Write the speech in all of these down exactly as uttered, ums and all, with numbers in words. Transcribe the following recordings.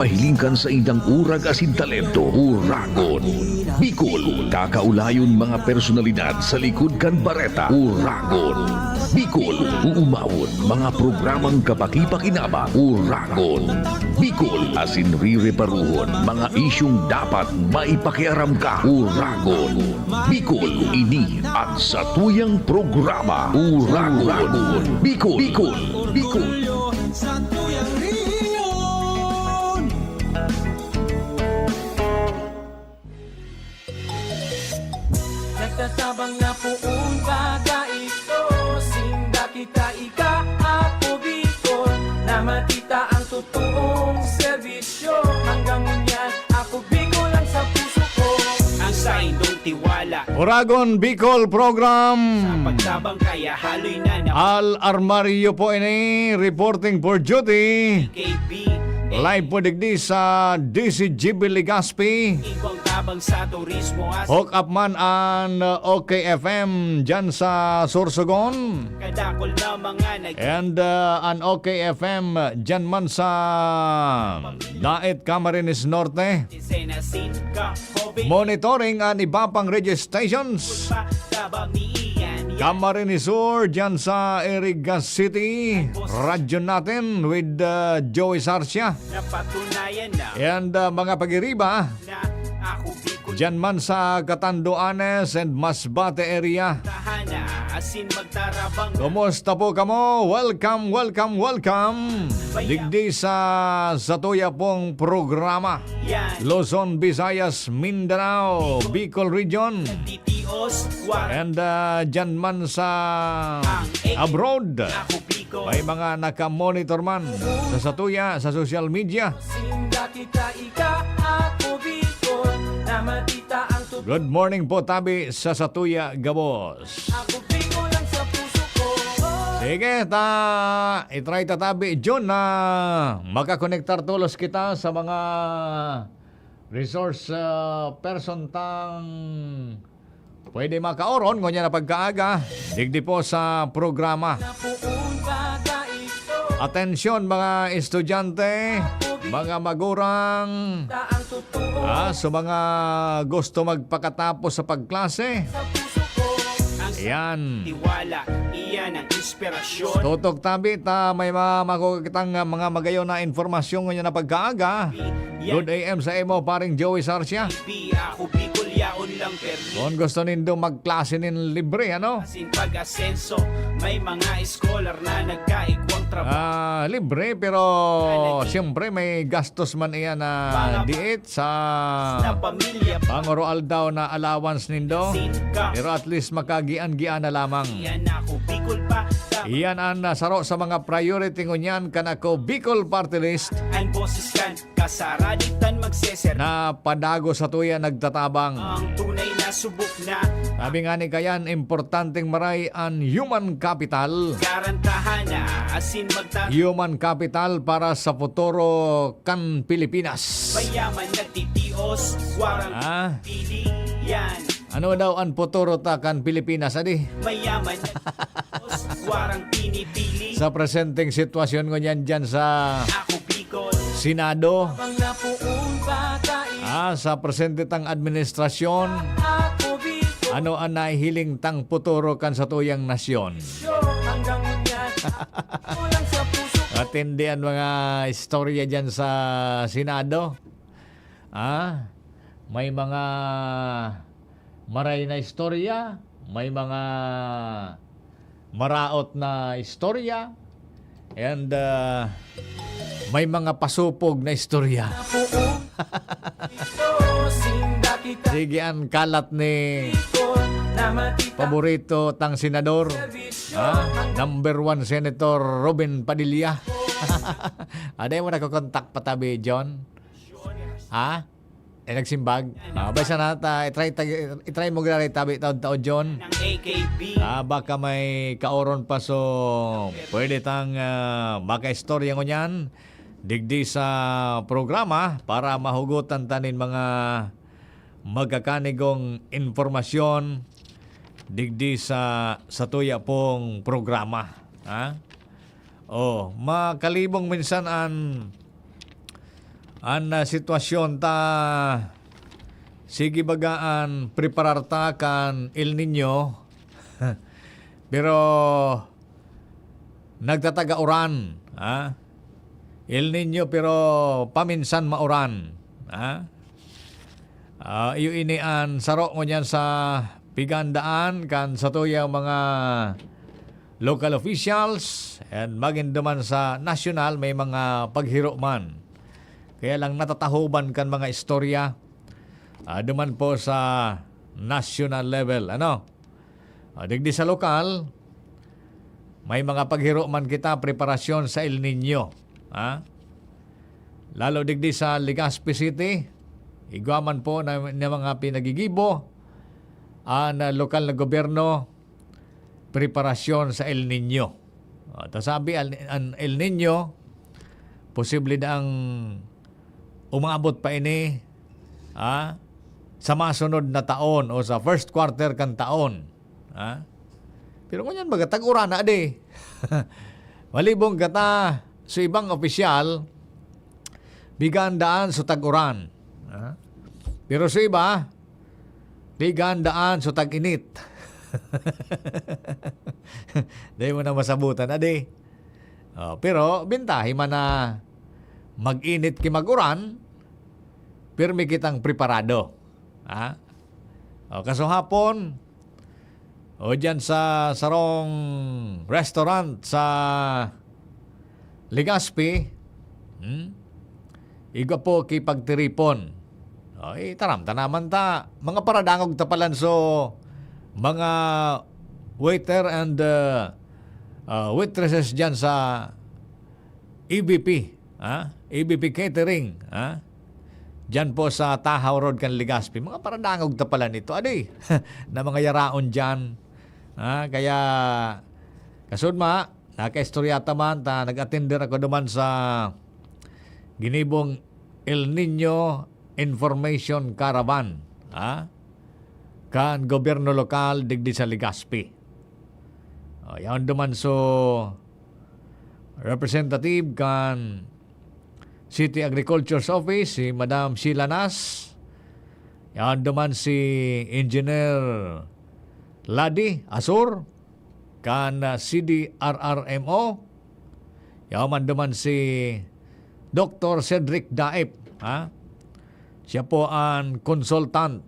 Mahiling kan saindang urag asin talento, Uragon. Bicol, kakaulayon mga personalidad sa likod kan bareta, Uragon. Bicol, uumawon mga programang kapakipakinabang, Uragon. Bicol, asin rireparuhon mga isyung dapat maipakiaram ka, Uragon. Bicol, ini an satuyang programa, Uragon. Bicol, Bicol, Bicol. Sa tuyang rehiyon. Nagtatabang na poon baga ito, sinda kita ika, ako Bicol, na matita ang totoong serbisyo. Hanggang ngunyan, ako Bicol ang sa puso ko. Ang saindong tiwala. Uragon Bicol Program. Sa pagtabang kaya haloy na na Al Armario po ini, reporting for duty. K B. Live po digdi sa D C G B Legazpi. Igwang tabang sa turismo as Hook up man an, uh, OK F M dyan sa Sorsogon. Kadakol na mga nag- And, uh, an OK F M dyan man sa Daet, Camarines Norte. Sena Sin ka, Hobe. Monitoring an iba pang radio stations. Taba mi iyan, yan. Camarines Sur, dyan sa Iriga City. Radyo Natin with, uh, Joey Sarcia. Napatunayan na And, uh, mga pag-iriba, na ako Bicol. Dyan man sa Catanduanes and Masbate area. Tahana, asin magtarabang na. Kumusta po kamo? Welcome, welcome, welcome. Digdi sa satuya pong programa. Yan. Luzon, Visayas, Mindanao, Bicol Region. Titios, wa- And, uh, dyan man sa Ang abroad. Ako Bicol. May mga nakamonitor man sa satuya, sa social media. Sinda kita ika, ako Bicol, na matita ang tut- Good morning po, tabi sa satuya, gabos. Ako Bicol ang sa puso ko. Sige, ta, i-try ta tabi, Jun, na makakonektar tolos kita sa mga resource, ah, person tang pwede makaoron ngunyan na pagkaaga, digdi po sa programa. Atensyon, mga estudyante, mga magurang, ah, sa mga gusto magpakatapos sa pagklase. Yan. Tiwala, iyan ang inspirasyon. Tutok tabi ta, may mga makukitang, ah, mga magayon na informasyon ngunyan na pagkaaga. Yan. Good A M sa imo, paring Joey Sarcia. Ako Bicol, yaon lang permi. Kung gusto nindo magklase nin libre, ano? Asin pag-asenso, may mga scholar na nagkaigwang trabaho. Ah, libre, pero Alagi. Siyempre may gastos man iyan na Mga diit sa na pamilya pa. Pangoroaldaw na allowance nindo. Sin ka. Pero at least makagian-gian na lamang. Iyan ako, Bicol pa. Iyan ang, ah, saro sa mga priority ngunyan kan ako Bicol Party List. Ang boses kan Kasaraditan magseser. Na padago sa tuya nagtatabang. Ang tunay na subok na. Sabi nga ni Kayan, importanteng maray an human capital. Garantahan na asin magta- Human capital para sa futuro kan Pilipinas. Mayaman nagtitios, warang Ah? pili yan. Ano daw an futuro ta kan Pilipinas, adi? Mayaman nagtitios, warang pinipili. Sa presenteng sitwasyon ngunyan dyan sa Ako Bicol. Senado. Mga puon patay. Ah, sa presente tang administrasyon. Ako Bicol. Ano ang nahihiling tang futuro kan satuyang nasyon? Hanggang ngunyan. Kulang sa puso. Matindi ang mga istorya dyan sa Senado. Ah, may mga maray na istorya, may mga maraot na istorya, and, ah, may mga pasupog na istorya. Sige, an kalat ni paborito tang senador, ha? Number one Senator Robin Padilla. Aday mo nakokontak patabi, John? Ha? Eh, nagsimbag? Ah, bay sana ta, i-try, ta, i-try mo gari tabi taod-taod, John. Ng A K B. Ah, baka may kaoron pa, so pwede tang, ah, makaistorya ngunyan digdi sa programa para mahugutan ta nin mga magkakanigong impormasyon digdi sa, sa tuya pong programa. Ha? Oh, makalibong minsan an An, ah, sitwasyon ta, sige baga an preparar ta kan El Niño. Pero nagtataga uran, ha? El Niño pero paminsan mauran, ha? Ah, iyo ini an saro ngunyan sa pigandaan kan satuyang mga local officials, and magin duman sa nasyonal, may mga paghiro man. Kaya lang natatahoban kan mga istorya, ah, duman po sa national level, ano? Ah, digdi sa lokal, may mga paghiro man kita, preparasyon sa El Niño, ha? Lalo digdi sa Legazpi City, igwa man po na, na mga pinagigibo an, ah, lokal na gobyerno, preparasyon sa El Niño. Ah, ta sabi, al-, an El Niño, posible na ang umabot pa ini, ah, sa masunod na taon o sa first quarter kan taon. Ha? Pero ngunyan baga, tag-uran na di. Malibong kata sa ibang opisyal, bigaan daan sa tag-uran. Ha? Pero sa iba, bigaan daan sa tag-init. Dahil mo na masabutan, adi. Oh, pero bintahi man na mag-init ki mag-uran, pirmi kitang preparado. Ha? O, kasuhapon, o, dyan sa sarong restaurant sa Legazpi, hmm? Igwa po ki pagtiripon. O, itaram ta naman ta, mga paradangog ta palan so, mga waiter and, uh, uh, waitresses dyan sa E B P, ha? E B P Catering, ha? Diyan po sa Tahaw Road kan Legazpi. Mga paradangog ta pala nito. Adi, na mga yaraon diyan. Ha? Kaya, kasudma, nakaistorya ta man, ta, nag-atender ako duman sa ginibong El Niño Information Caravan, ha? Kan gobyerno lokal digdi sa Legazpi. O, yaon duman so representative kan City Agriculture's Office, si Madam Sheila Nas. Yaon duman si Engineer Ladi Asur, kan, ah, C D R R M O. Yaon man duman si Doktor Cedric Daip, ha? Siya po an consultant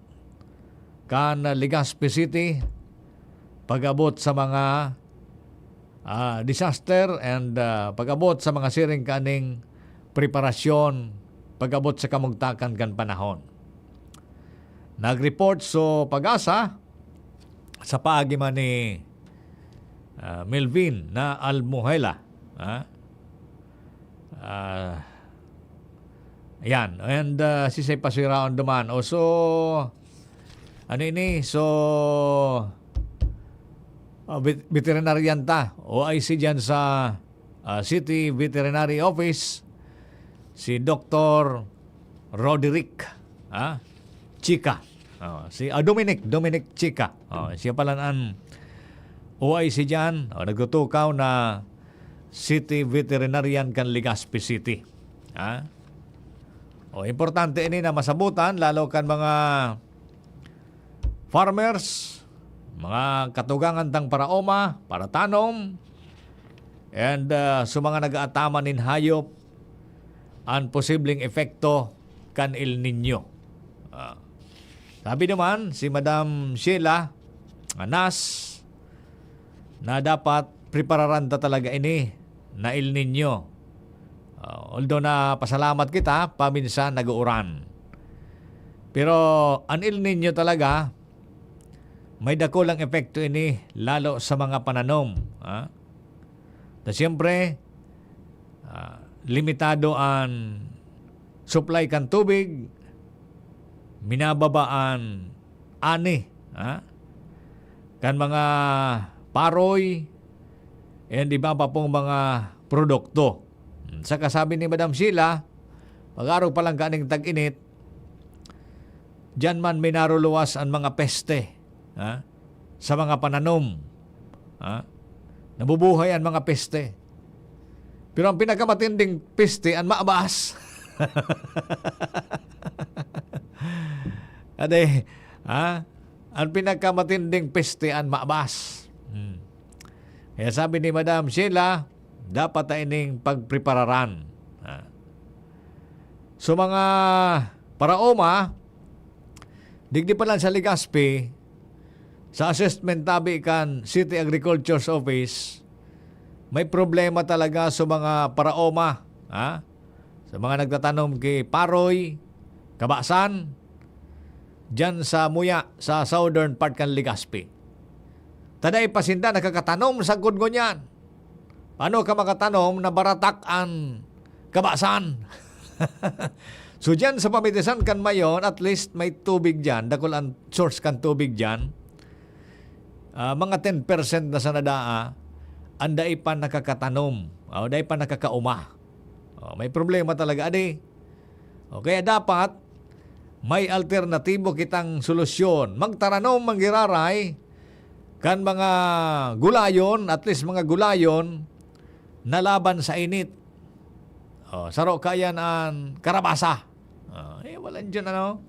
kan Legazpi City pag-abot sa mga, ah, disaster and, ah, pag-abot sa mga siring kaning preparasyon pag-abot sa kamugtakan kan panahon. Nag-report so Pag-asa sa paagi man ni, ah, Melvin na Almuhela, ha? Ah, yan. And, ah, si Say Pasiraon duman. O, so, ano ini? So, ah, vet-, veterinarian ta. O I C dyan sa, ah, City Veterinary Office. Si Doktor Roderick, ha? Chica. Oh, si, ah, Dominic, Dominic Chica. Oh, siya pala an O I C dyan. Oh, nagtutukaw na City Veterinarian kan Legazpi City. Ha? O, importante ini na masabutan, lalo kan mga farmers, mga katugangan tang paraoma, paratanom, and, ah, sa mga nag-aataman nin hayop, an posibleng epekto kan El Niño. Ah, sabi naman si Madam Sheila Anas, na dapat prepararan ta talaga ini na El Niño. Ah, although na pasalamat kita, paminsan nag-uuran. Pero an El Niño talaga, may dakulang epekto ini lalo sa mga pananom, ha? Na siyempre, ah, limitado an supply kan tubig, minababa an ani, ha? Kan mga paroy, and iba pa pong mga produkto. Saka sabi ni Madam Sheila, pag-arog pa lang kaning tag-init, diyan man minaruluwas an mga peste, ha? Sa mga pananom, ha? Nabubuhay an mga peste. Pero ang pinakamatinding peste, an mabas. Ade, ha? Ang pinakamatinding peste an mabas. Hmm. Kaya sabi ni Madam Sheila, dapat na ining pagprepararan. Ha? So, mga paraoma, digdi pa lang sa Legazpi, sa assessment tabi kan City Agriculture's Office, may problema talaga sa mga paraoma, ha? Sa mga nagtatanom ki Paroy, Kabasan, diyan sa Muya, sa southern part kan Legazpi. Ta dai pa sinda nakakatanom sagkod ngunyan. Paano ka makatanom na baratak an kabasan? So, diyan sa pamitisan kan Mayon, at least may tubig diyan. Dakul an source kan tubig diyan. Ah, mga ten percent na sana daa an dai pa nakakatanom, o dai pa nakakauma. O, may problema talaga, adi. O, kaya dapat may alternatibo kitang solusyon. Magtaranom, manggiraray, kan mga gulayon, at least mga gulayon na laban sa init. O, saro kayan an karabasa. O, eh, wala dyan, ano?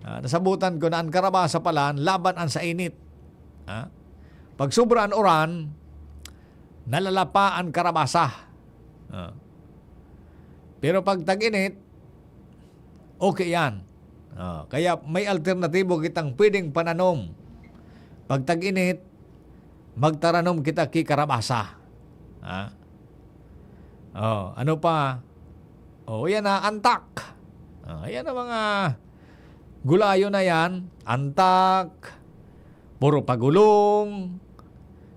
Ah, nasabutan ko na an karabasa pala, laban an sa init. Ha? Pag sobra an uran, nalalapa an karabasa. Ah. Pero pag tag-init, okay yan. Ah, kaya may alternatibo kitang pwedeng pananom. Pag tag-init, magtaranom kita ki karabasa. Ha? Oh, ano pa? Oh, yan na, antak. Ah, yan ang mga gulayo na yan. Antak, puro pagulong.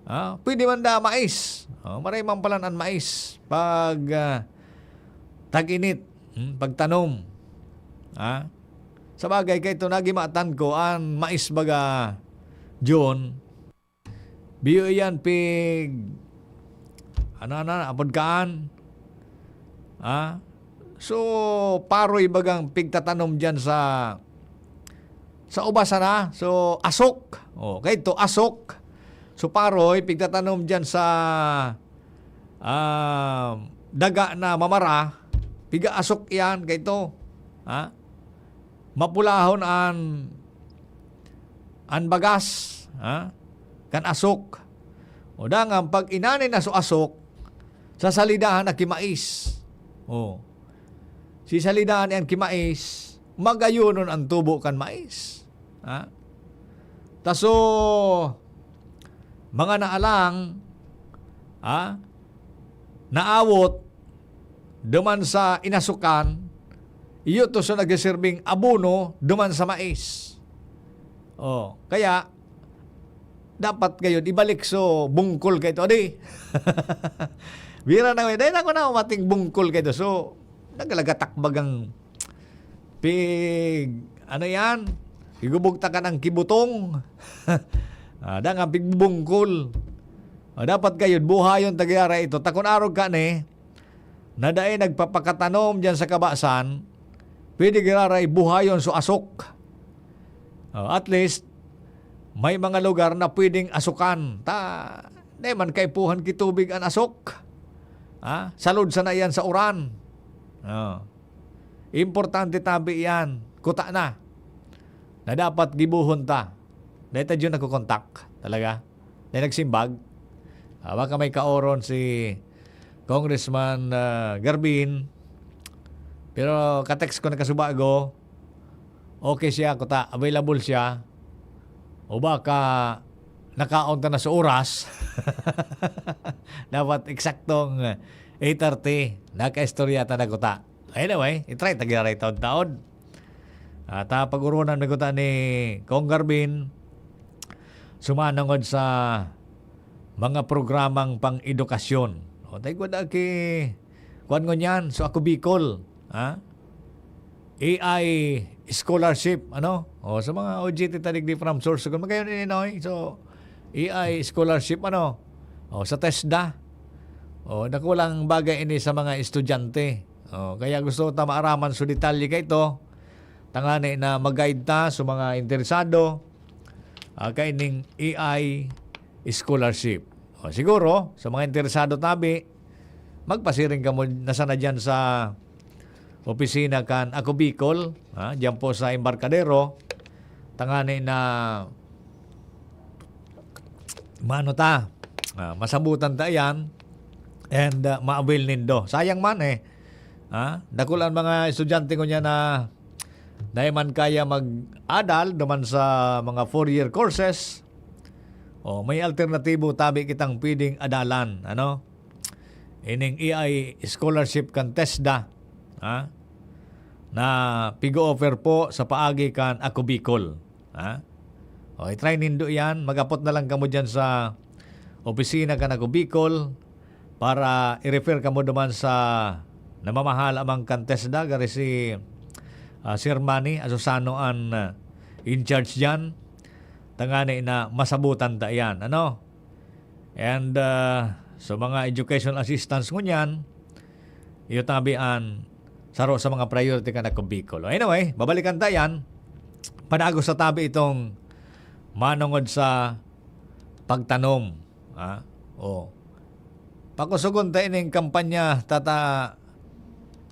Ah, pwede man da mais. Oh, maray man palan an mais pag, ah, tag-init. Hmm, pagtanom. Ah, sa bagay, kay ito, nagimatan ko, an mais baga, June, biyo iyan pig, ano, ano, apod kaan? Ah? So, paroy bagang pigtatanom diyan sa, sa uba sana. So, asok. Oh, kay ito, asok. So, paroy, pigtatanom diyan sa, ah, daga na mamara. Piga-asok iyan, kay ito. Ha? Mapulahon an, an bagas, ha? Kan asok. O dangan, pag inani na so asok, sasalidahan na ki mais. O. Sisalidahan iyan ki mais, magayonon an tubo kan mais. Ha? Ta so, mga naalang, ha? Naawot, duman sa inasukan, iyo to so nagsiserbing abono duman sa mais. Oh, kaya, dapat gayod, ibalik so bungkol kay ito, adi. Bira na, dahil ako na umating bungkol kay ito. So, naglagatak bagang pig, ano yan? Igubog ta ka ng kibutong. Ah, da nga, pigbubungkol. Ah, dapat gayod, buhayon ta giraray ito. Ta kun arog ka ni, na dai nagpapakatanom diyan sa kabasan, pwede giraray buhayon so asok. Oh, at least, may mga lugar na pwedeng asukan. Ta, dai man kaipuhan ki tubig an asok. Ha? Salod sana yan sa uran. Oh. Importante tabi yan. Kuta na. Na dapat gibuhon ta. Dai ta diyon nagkokontak. Talaga. Dai nagsimbag. Ah, baka may kaoron si Congressman, ah, Garbin. Pero ka-text ko na kasubago. Okay siya, kuta. Available siya. O baka nakaon ta na sa oras. Dapat eksaktong eight thirty. Nakaistorya ta na kuta. Anyway, i-try ta giraray taon-taon. At, ah, pag-urunan na kuta ni Kong Garbin, sumanangod sa mga programang pang-edukasyon. O, tayo ko da ki, kuwan ngunyan, so ako Bicol, ha? A I scholarship, ano? O, sa mga O J T ta digdi from source, kung magayon ini, Noy. So, A I scholarship, ano? O, sa TESDA. O, dakulang bagay ini sa mga estudyante. O, kaya gusto ta maaraman so detalye kay ito. Tangani na mag-guide ta sa mga interesado, ah, kaining A I scholarship. O, siguro, sa mga interesado tabi, magpasiring kamo na sana diyan sa opisina kan Ako Bicol, ha, diyan po sa Embarcadero, tangani na maano ta, ah, masabutan ta yan and, ah, ma-avail nindo. Sayang man eh. Ha? Dakul ang mga estudyante ko niya na dai man kaya mag-adal duman sa mga four-year courses. O, may alternatibo tabi kitang pwedeng adalan, ano? Ining A I scholarship kan TESDA, ha? Na pig-o-offer po sa paagi kan Ako Bicol, ha? O, i-try nindo yan. Mag-apot na lang kamo dyan sa opisina kan Ako Bicol para i-refer kamo duman sa namamahala man kan TESDA, gari si, ah, Sir Manny Asusano an, ah, in charge dyan. Tangani na masabutan ta yan, ano? And, ah, sa mga educational assistance ngunyan, iyo tabi an saro sa mga priority kan Ako Bicol. Anyway, babalikan ta yan. Padagos sa tabi itong manongod sa pagtanom. Ha? O. Pakusugon ta ining kampanya, tata,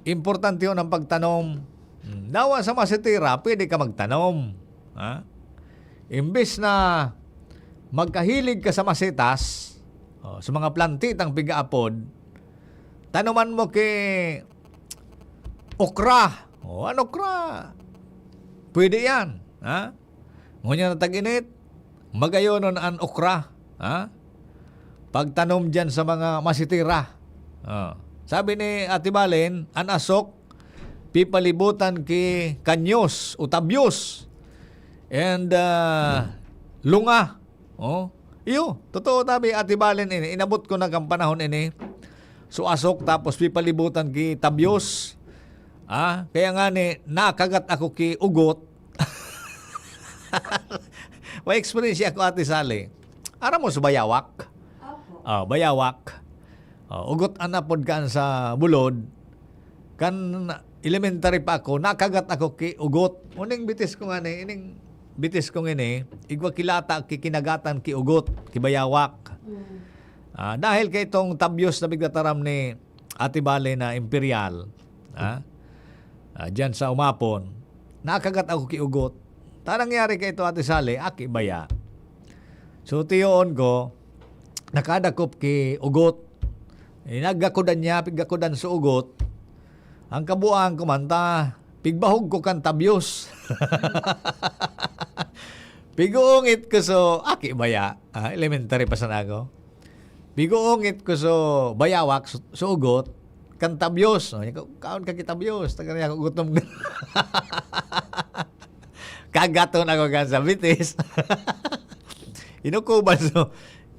importante yun ang pagtanom. Hmm, dawa sa masitira, pwede ka magtanom. Ha? Imbis na magkahilig ka sa masitas, o, sa mga plantitang pigaapod, tanuman mo ki okra. O, an okra? Pwede yan. Ha? Ngunyan na tag-init, magayonon an okra. Ha? Pagtanom dyan sa mga masitira. O. Sabi ni Ate Balen, an asok, pipalibutan ki kanyos o tabyos. And, ah, lunga. O. Iyo, totoo tabi, Ate Balen ini. Inabot ko na kang panahon ini. So, asok, tapos pipalibutan ki tabyos. Ah, kaya nga ni, nakagat ako ki ugot. May experience ako, Ate Sally. Aram mo sa bayawak? Opo. Ah, bayawak. Ah, ugot an apod kan sa bulod. Kan elementary pa ako, nakagat ako ki ugot. Uning bitis ko nga ni, ining bitis ko ngini, igwa kilata ki kinagatan ki ugot, ki bayawak. Mm. Ah, dahil kay itong tabyos na pigtataram ni Ate Bale na imperial, ah, ah, dyan sa Umapon, nakagat ako ki ugot. Ta nangyari kay ito, Ate Sally, aki baya. So, tiyoon ko, nakadakop ki ugot. Eh, naggakudan niya, piggakudan sa ugot. Ang kabuang ko man ta, pigbahog ko kan tabyos. Piguungit ko so, aki baya. Ah, elementary pa sana ako. Piguungit ko so, bayawak, so, so ugot. Kan tabyos. Oh, kaon ka ki tabyos. Taga niya ako gutom. Kagaton ako kan sa bitis. Inukuban so,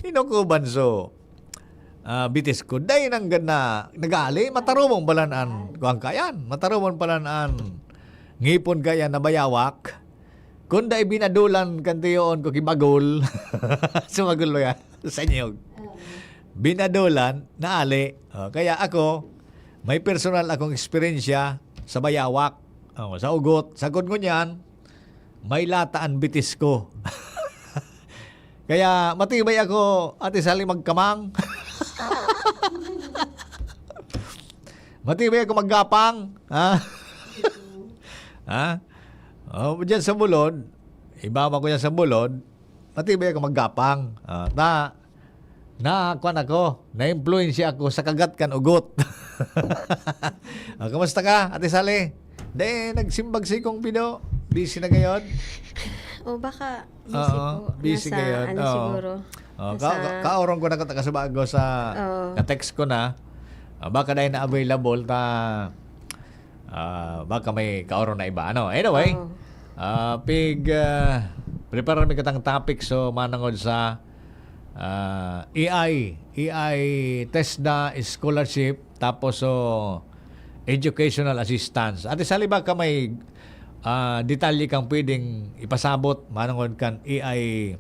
inukuban so, ah, bitis ko. Dai nang gana, nagali, matarumong palan an, kuwan kayan, matarumong palan an ngipon kayan na bayawak. Kung dai binadulan kan tiyoon ko ki bagol. Sumagol ba yan? Sa inyog. Oo. Binadulan, naali. Oh, kaya ako, may personal akong eksperyensya sa bayawak. Oh, sa ugot. Sagkod ngunyan, may lata an bitis ko. Kaya matibay ako, Ate Sally, magkamang. Matibay ako maggapang. Ha? Ha? Oh, dyan sa bulod, ibaba ko dyan sa bulod, matibay ako maggapang. Ah, ta, na, kwan ako, na-influensya ako sa kagat kan ugot. Ah, kamusta ka, Ate Sally? Dai, nagsimbag si Kong Bido. Busy na ngayon? O baka busy Oo, po. Busy Nasa ngayon. ano Oo. siguro. Oh, Nasa ka, ka, kaoron ko na katakasabago sa Oo. ka-text ko na. Ah, baka dai na available ta, ah, baka may kaoron na iba. Ano? Anyway, Oo. ah, pig, ah, prepare mi katang topic. So, manangod sa, ah, A I, A I TESDA scholarship, tapos so, educational assistance. Ate Sally, baka may, ah, detalye kang pwedeng ipasabot manangod kan A I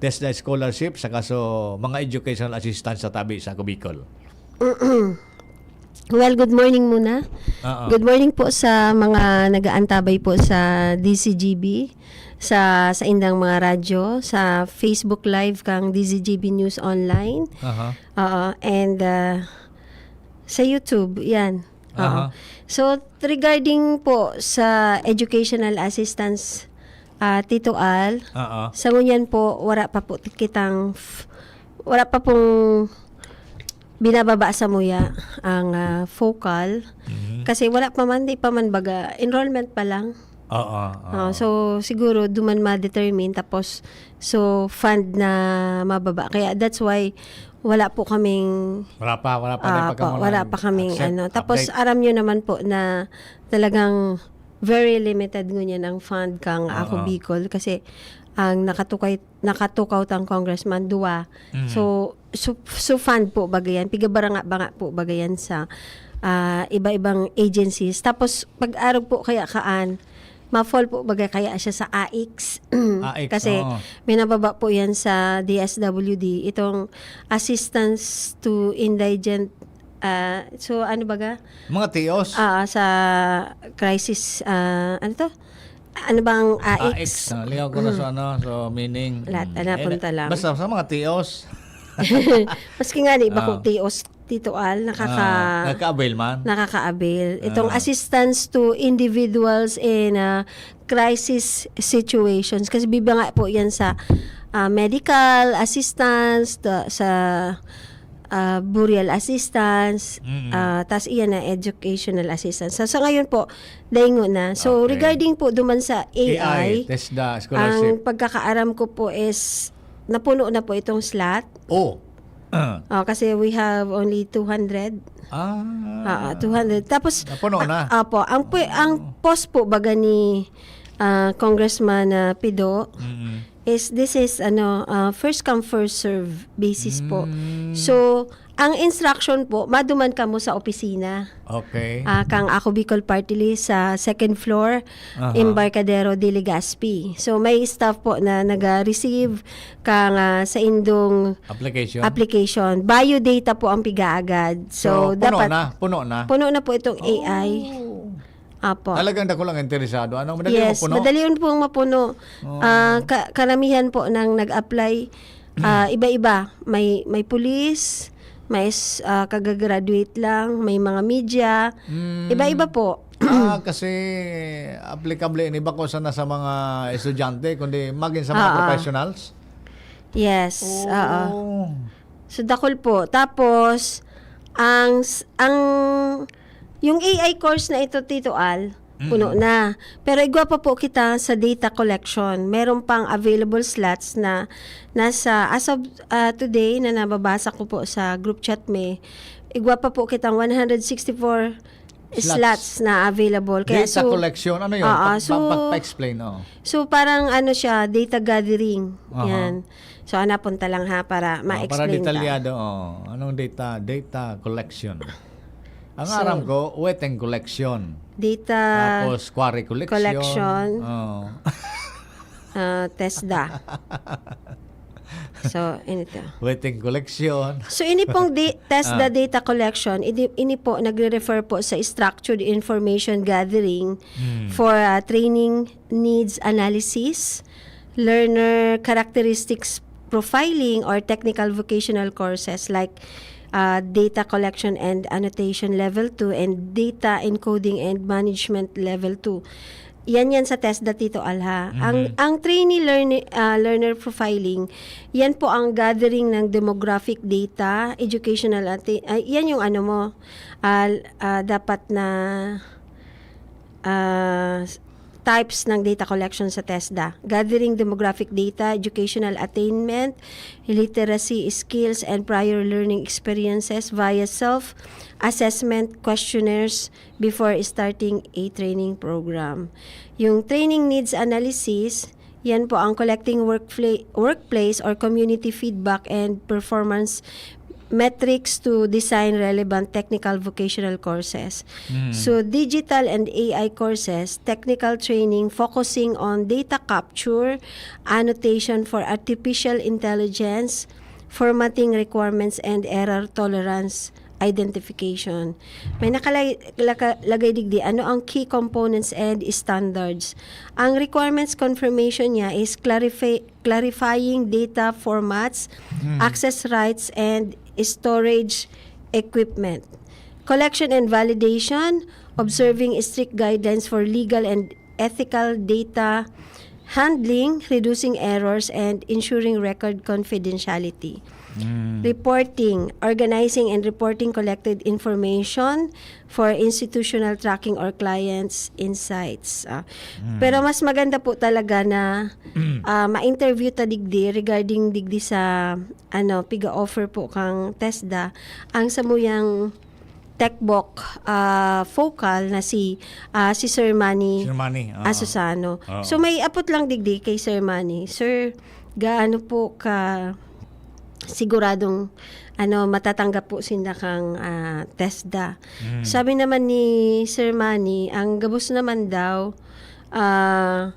TESDA scholarship, saka so, mga educational assistance sa tabi sa Ako Bicol? Well, good morning muna. Oo. Good morning po sa mga nag-aantabay po sa D Z G B, sa, sa indang mga radyo, sa Facebook Live kang D Z G B News Online. Aha. Oo, and, ah, sa YouTube, yan. Oo. Aha. So, regarding po sa educational assistance, ah, Tito Al, Oo. sa ngunyan po, wala pa po kitang f-, wala pa pong binababa sa muya ang, ah, focal. Mhm. Kasi wala pa man, di pa man baga, enrollment pa lang. Oo, oo. Ah, so, siguro duman ma-determine, tapos, so, fund na mababa. Kaya that's why wala po kaming Wala pa, wala pa rin Ah, po, pagkamulan. wala pa kaming Accept, ano. Tapos, update. aram nyo naman po na talagang very limited ngunyan ang fund kang Ako Oo. Bicol kasi ang nakatukay, nakatukaw tang congressman, duwa. Mm. So, so, so fund po baga yan. Pigabaranga-banga po baga yan sa, ah, iba-ibang agencies. Tapos, pag-arog po kaya kaan, ma-fall po baga kaya siya sa A I C S. A I C S, Kasi oo. may nababa po yan sa D S W D, itong assistance to indigent, ah, so ano baga? Mga T Os. Ah, sa crisis, ah, ano to? Ano bang A I C S? A I C S, ah, lingaw ko na Mm. sa ano, so meaning, Lahat, mm. ana, Eh, punta lang. basta sa mga T Os. Maski nga, di ba, Ah. kung T Os, Tito Al, nakaka-, Ah, nakaka-avail man? nakaka-avail. Itong Ah. assistance to individuals in, ah, crisis situations. Kasi biba nga po yan sa, ah, medical assistance, ta-, sa, ah, burial assistance, Mm-mm. ah, tas iyan na educational assistance. So, sa ngayon po, daingo na. So, Okay. regarding po duman sa A I, A I, TESDA, scholarship. ang pagkakaaram ko po is napuno na po itong slot. Oh. Ah. Oh, kasi we have only two hundred. Ah. Oo, two hundred. Tapos, Napuno na? ah, opo, ang pu-, ang Oh. post po baga ni, ah, Congressman, ah, Pido Mm. is, this is, ano, ah, first come, first serve basis po. Mm. So, ang instruction po, maduman kamo sa opisina. Okay. Ah, kang Ako Bicol Party List sa second floor, Aha. Embarcadero de Legazpi. So, may staff po na naga-receive kang, ah, sa indong Application? application. Biodata po ang pigaagad. So, So, puno dapat na? Puno na? Puno na po itong A I. Oh. Apo. Talagang dako lang interesado. Ano, madali Yes, mapuno? madali yun pong mapuno. Oo. Ah, ka-, karamihan po ng nag-apply, ah, iba-iba. May, may pulis, may s-, ah, kagagraduate lang, may mga media. Mm. Iba-iba po. Ah, kasi applicable ini bako sana sa mga estudyante, kundi maging sa mga Oo. professionals? Yes, oo. Oh. So, dakul po. Tapos, ang s-, ang, yung A I course na ito, Tito Al, puno Mm. na. Pero igwa pa po kita sa data collection. Meron pang available slots na nasa, as of, ah, today, na nababasa ko po sa group chat, may igwa pa po kitang one hundred sixty-four Slots. slots na available. Kaya Data so, collection. Ano yun? oo, Pag-, so, pag-, pag-explain, oo. so parang ano siya, data gathering. Aha. Yan. So, anapunta lang ha, para Ah, para ma-explain ta. detalyado, oh. Anong data? Data collection. Ang So, aram ko, weteng collection. Data Tapos, quarry collection. collection. Oh. Ah, TESDA. So, ini to. Weteng collection. So, ini pong di-, TESDA Ah. data collection, ini, ini po nagre-refer po sa structured information gathering Hmm. for, ah, training needs analysis, learner characteristics profiling, or technical vocational courses like, ah, data collection and annotation level two and data encoding and management level two. Yan yan sa TESDA, Tito Al, ha. Ang, Mhm. ang trainee learni-, ah, learner profiling, yan po ang gathering ng demographic data, educational atti-, ay, yan yung ano mo, ah, ah, dapat na, ah, s-, types ng data collection sa TESDA. Gathering demographic data, educational attainment, literacy skills, and prior learning experiences via self-assessment questionnaires before starting a training program. Yung training needs analysis, yan po ang collecting workfla-, workplace or community feedback and performance metrics to design relevant technical vocational courses. Mm. So, digital and A I courses, technical training focusing on data capture, annotation for artificial intelligence, formatting requirements, and error tolerance identification. May nakalay-, laka-, lagay digdi, ano ang key components and standards? Ang requirements confirmation niya is clarify-, clarifying data formats, Mm. access rights, and storage equipment. Collection and validation, observing strict guidelines for legal and ethical data handling, reducing errors, and ensuring record confidentiality. Mm. Reporting, organizing and reporting collected information for institutional tracking or clients' insights. Ah, Mm. Pero mas maganda po talaga na ah, ma-interview ta digdi regarding digdi sa ano, piga-offer po kang TESDA, ang samuyang techboc ah, focal na si ah, si Sir Manny Sir Manny, oo. Asusano. Oo. So may apot lang digdi kay Sir Manny. Sir, gaano po ka siguradong ano matatanggap po sinda kang ah, TESDA? Mm. Sabi naman ni Sir Manny, ang gabos naman daw ah,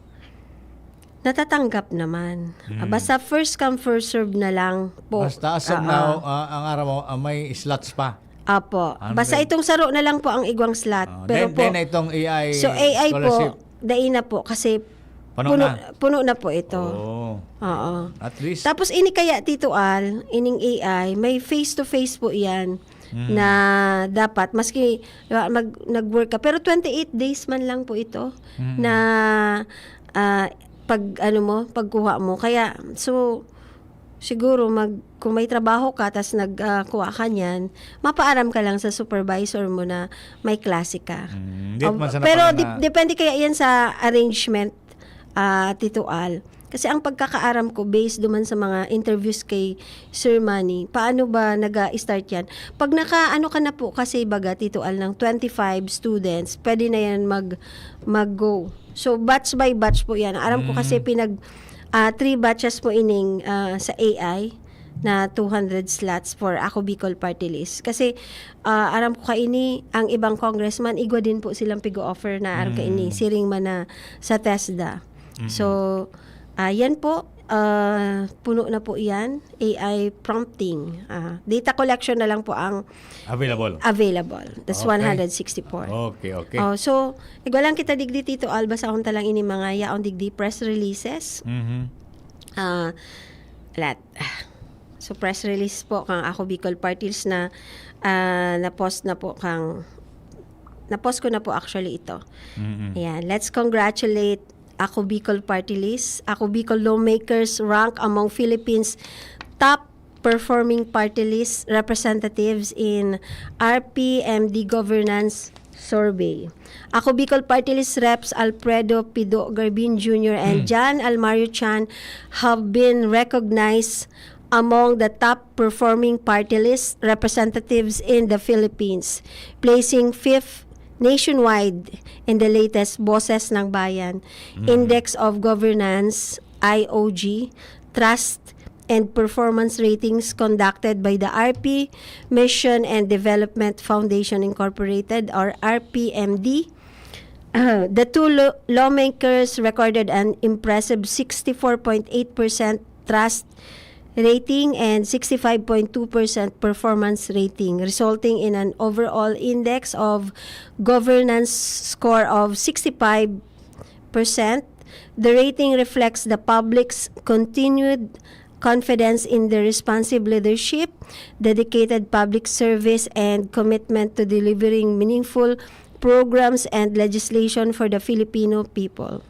natatanggap naman. Ah, Mm. Basta first come, first serve na lang po. Basta as of Oo. now, ah, ang araw mo, ah, may slots pa. Apo. Ano Basta din? Itong saro na lang po ang igwang slot. Ah, Pero then, po, then itong A I so A I scholarship. Po, dai na po kasi Puno puno, na. puno na po ito. Oo. Oo. At least, Tapos ini kaya, Tito Al, ining A I, may face-to-face po yan Mm. na dapat, maski ah, mag, nag-work ka, pero twenty-eight days man lang po ito Mm. na ah, pag ano mo, pagkuha mo. Kaya, so, siguro mag, kung may trabaho ka, tas nagkuha ka niyan, mapaaram ka lang sa supervisor mo na may klase ka. Mm, di Um, man sana pero pala di- na- depende kaya yan sa arrangement, ah, Tito Al. Kasi ang pagkakaaram ko, based duman sa mga interviews kay Sir Manny, paano ba nag start yan? Pag naka, ano ka na po kasi baga, Tito Al, ng twenty-five students, pwede na yan mag, mag-go. So, batch by batch po yan. Aram ko kasi Mm. pinag, ah, three batches po ining ah, sa A I na two hundred slots for Ako Bicol Party List. Kasi, ah, aram ko kaini, ang ibang congressman, igwa din po silang pig-offer na aram Mm. kaini, siring man na sa TESDA. Mm. So, ah, yan po, ah, puno na po yan, A I prompting. Ah, data collection na lang po ang Available. Available. That's Okay. one hundred sixty-four. Okay, okay. Oh, so, igwa lang kita digdi, Tito Al, basahon ta lang ini mga yaon digdi press releases. Mhm. Ah, lat. So, press release po kang Ako Bicol Party List na ah, na-post na po kang na-post ko na po actually ito. Mm-mm. Ayan. Let's congratulate Ako Bicol Party List. Ako Bicol lawmakers rank among Philippines' top performing party list representatives in R P M D governance survey. Ako Bicol Party List Reps Alfredo Pido Garbin Junior and Jan Almario Chan have been recognized among the top performing party list representatives in the Philippines, placing fifth nationwide in the latest Boses ng Bayan Index of Governance, I O G, Trust and Performance Ratings conducted by the R P Mission and Development Foundation Incorporated, or R P M D. The two lo- lawmakers recorded an impressive sixty-four point eight percent trust rating and sixty-five point two percent performance rating, resulting in an overall index of governance score of sixty-five percent. The rating reflects the public's continued confidence in the responsive leadership, dedicated public service, and commitment to delivering meaningful programs and legislation for the Filipino people.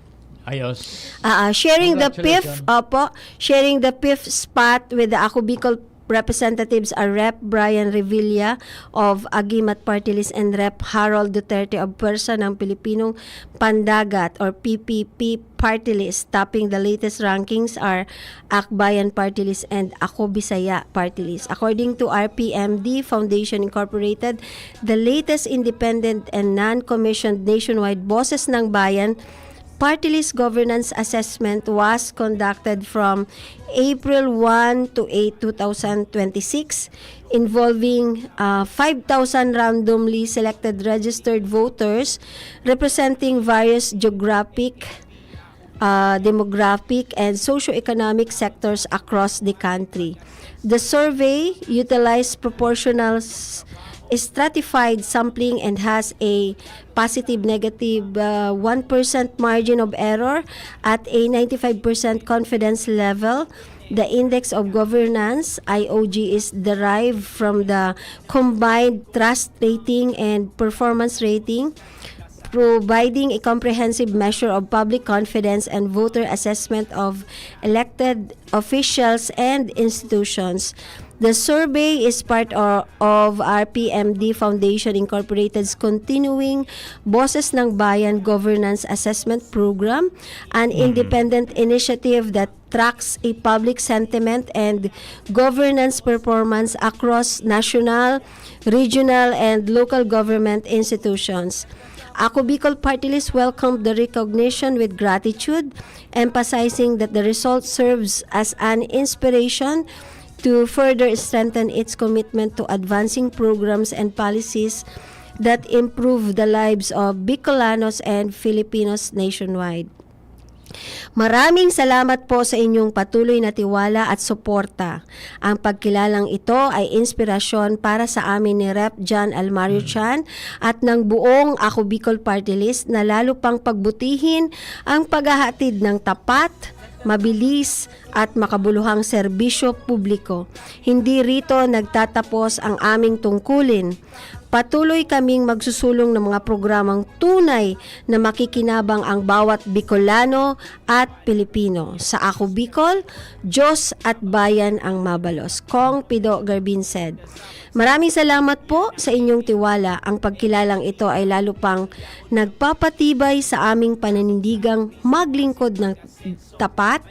Ayos. Ah, ah, sharing the fifth, Congratulations. Opo, sharing the fifth spot with the Ako Bicol representatives are Rep Brian Revilla of Agimat Party List and Rep Harold Duterte of Pwersa ng Pilipinong Pandagat or P P P Party List. Topping the latest rankings are Akbayan Party List and Ako Bisaya Party List. According to R P M D Foundation Incorporated, the latest independent and non-commissioned nationwide Boses ng Bayan Party List Governance Assessment was conducted from April one to eight, two thousand twenty-six, involving uh, five thousand randomly selected registered voters representing various geographic, uh, demographic, and socioeconomic sectors across the country. The survey utilized proportional s- stratified sampling and has a positive negative, uh, one percent margin of error at a ninety-five percent confidence level. The Index of Governance, I O G, is derived from the Combined Trust Rating and Performance Rating, providing a comprehensive measure of public confidence and voter assessment of elected officials and institutions. The survey is part o-, of R P M D Foundation Incorporated's continuing Boses ng Bayan Governance Assessment Program, an independent initiative that tracks a public sentiment and governance performance across national, regional, and local government institutions. Ako Bicol Party List welcomed the recognition with gratitude, emphasizing that the result serves as an inspiration to further strengthen its commitment to advancing programs and policies that improve the lives of Bicolanos and Filipinos nationwide. Maraming salamat po sa inyong patuloy na tiwala at suporta. Ang pagkilalang ito ay inspirasyon para sa amin ni Rep John Almario Chan at ng buong Ako Bicol Party List na lalo pang pagbutihin ang paghahatid ng tapat, mabilis at makabuluhang serbisyo publiko. Hindi rito nagtatapos ang aming tungkulin. Patuloy kaming magsusulong ng mga programang tunay na makikinabang ang bawat Bicolano at Pilipino. Sa Ako Bicol, Diyos at bayan ang mabalos. Kong Pido Garbin said, Maraming salamat po sa inyong tiwala. Ang pagkilalang ito ay lalo pang nagpapatibay sa aming pananindigang maglingkod ng tapat,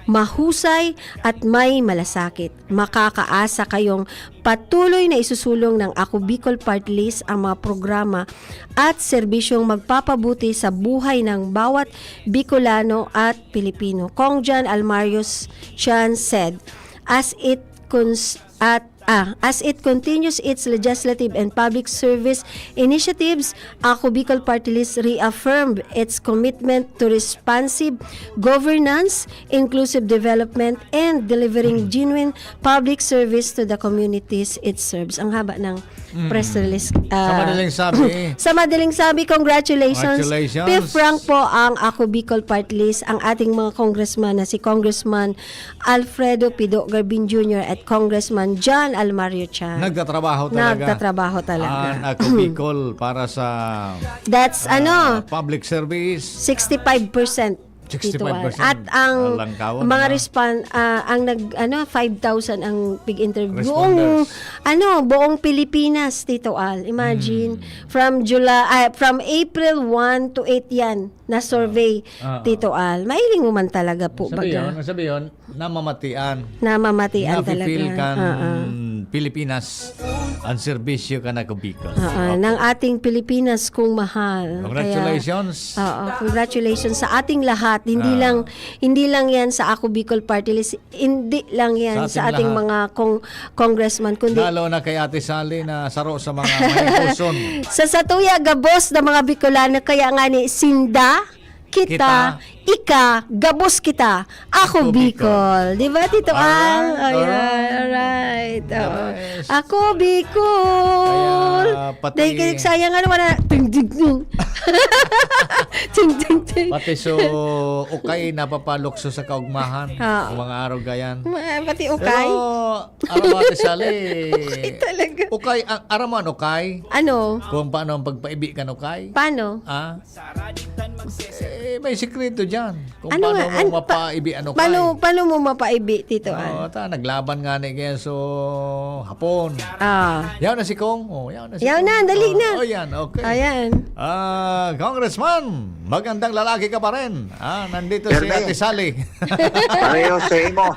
mahusay at may malasakit. Makakaasa kayong patuloy na isusulong ng Ako Bicol Party List ang mga programa at serbisyong magpapabuti sa buhay ng bawat Bicolano at Pilipino. Kong John Almarius Chan said, as it cons- at ah, as it continues its legislative and public service initiatives, Ako Bicol Party List reaffirmed its commitment to responsive governance, inclusive development, and delivering genuine public service to the communities it serves. Ang haba ng press release. Sa Ah, madaling sabi, sa madaling sabi, congratulations. Congratulations. P-Frank po ang Ako Bicol Party List, ang ating mga congressman na si Congressman Alfredo Pido Garbin Junior at Congressman John Almario Chan. Nagtatrabaho talaga. Nagtatrabaho talaga. Ang Ako Bicol para sa That's ah, ano, public service. sixty-five percent. Tito Al. Sixty-five percent. At ang Langkawan, mga ano? respond ah, ang nag ano five thousand ang pig interview. Responders. Buong ano, buong Pilipinas, Tito Al. Imagine from July ah, from April one to eight 'yan na survey, Ah, ah. Tito Al. Mailing mo man talaga po Sabi baga. Yun, sabi yun, namamatian. Namamatian talaga. Nafe-feel kan Ah, ah. Pilipinas ang serbisyo kan Ako Bicol. Oo, ng ating Pilipinas kung mahal. Congratulations. Kaya, oo, congratulations sa ating lahat. Hindi Ah. lang hindi lang 'yan sa Ako Bicol Party List. Hindi lang 'yan Sa sa ating ating, lahat. mga kong congressman kundi Lalo na kay Ate Sally na saro sa mga mahipuson. sa satuya gabos na mga Bicolano kaya nga ni sinda kita, Kita. ika, gabos kita. Ako, Ako, Bicol. Di ba, Tito Al? Alright, Ayan, alright. alright. Oo. Yes. Ako, Bicol. Kaya pati Dahil kaya sayang ano, wala. Ting, ting, ting. ting, ting, ting. Pati so ukay napapalukso sa kaugmahan. Ah. Ang mga araw gayan. Ma- Pati ukay. Pero, aram mo, Ate Sally, Ukay talaga. Ukay, ang, aram mo ang ukay? Ano? Kung paano ang pagpaibi kan ukay? Paano? Ah? Eh, may sikreto dyan. Kung Ano paano nga? mo An- pa- mapaibi an ukay. Paano, paano mo mapaibi, Tito Oo, Al? ta, naglaban nga ni kaya so hapon. Ah. Yaw na si Kong. Oh, yaw na si Yaw Kong. na, dali Oh, na. Oh, yan. Okay. Ayan. Ah, Congressman, magandang lalaki ka pa rin. Ah, nandito si Erwin. Ate Sally. Pareho sa imo.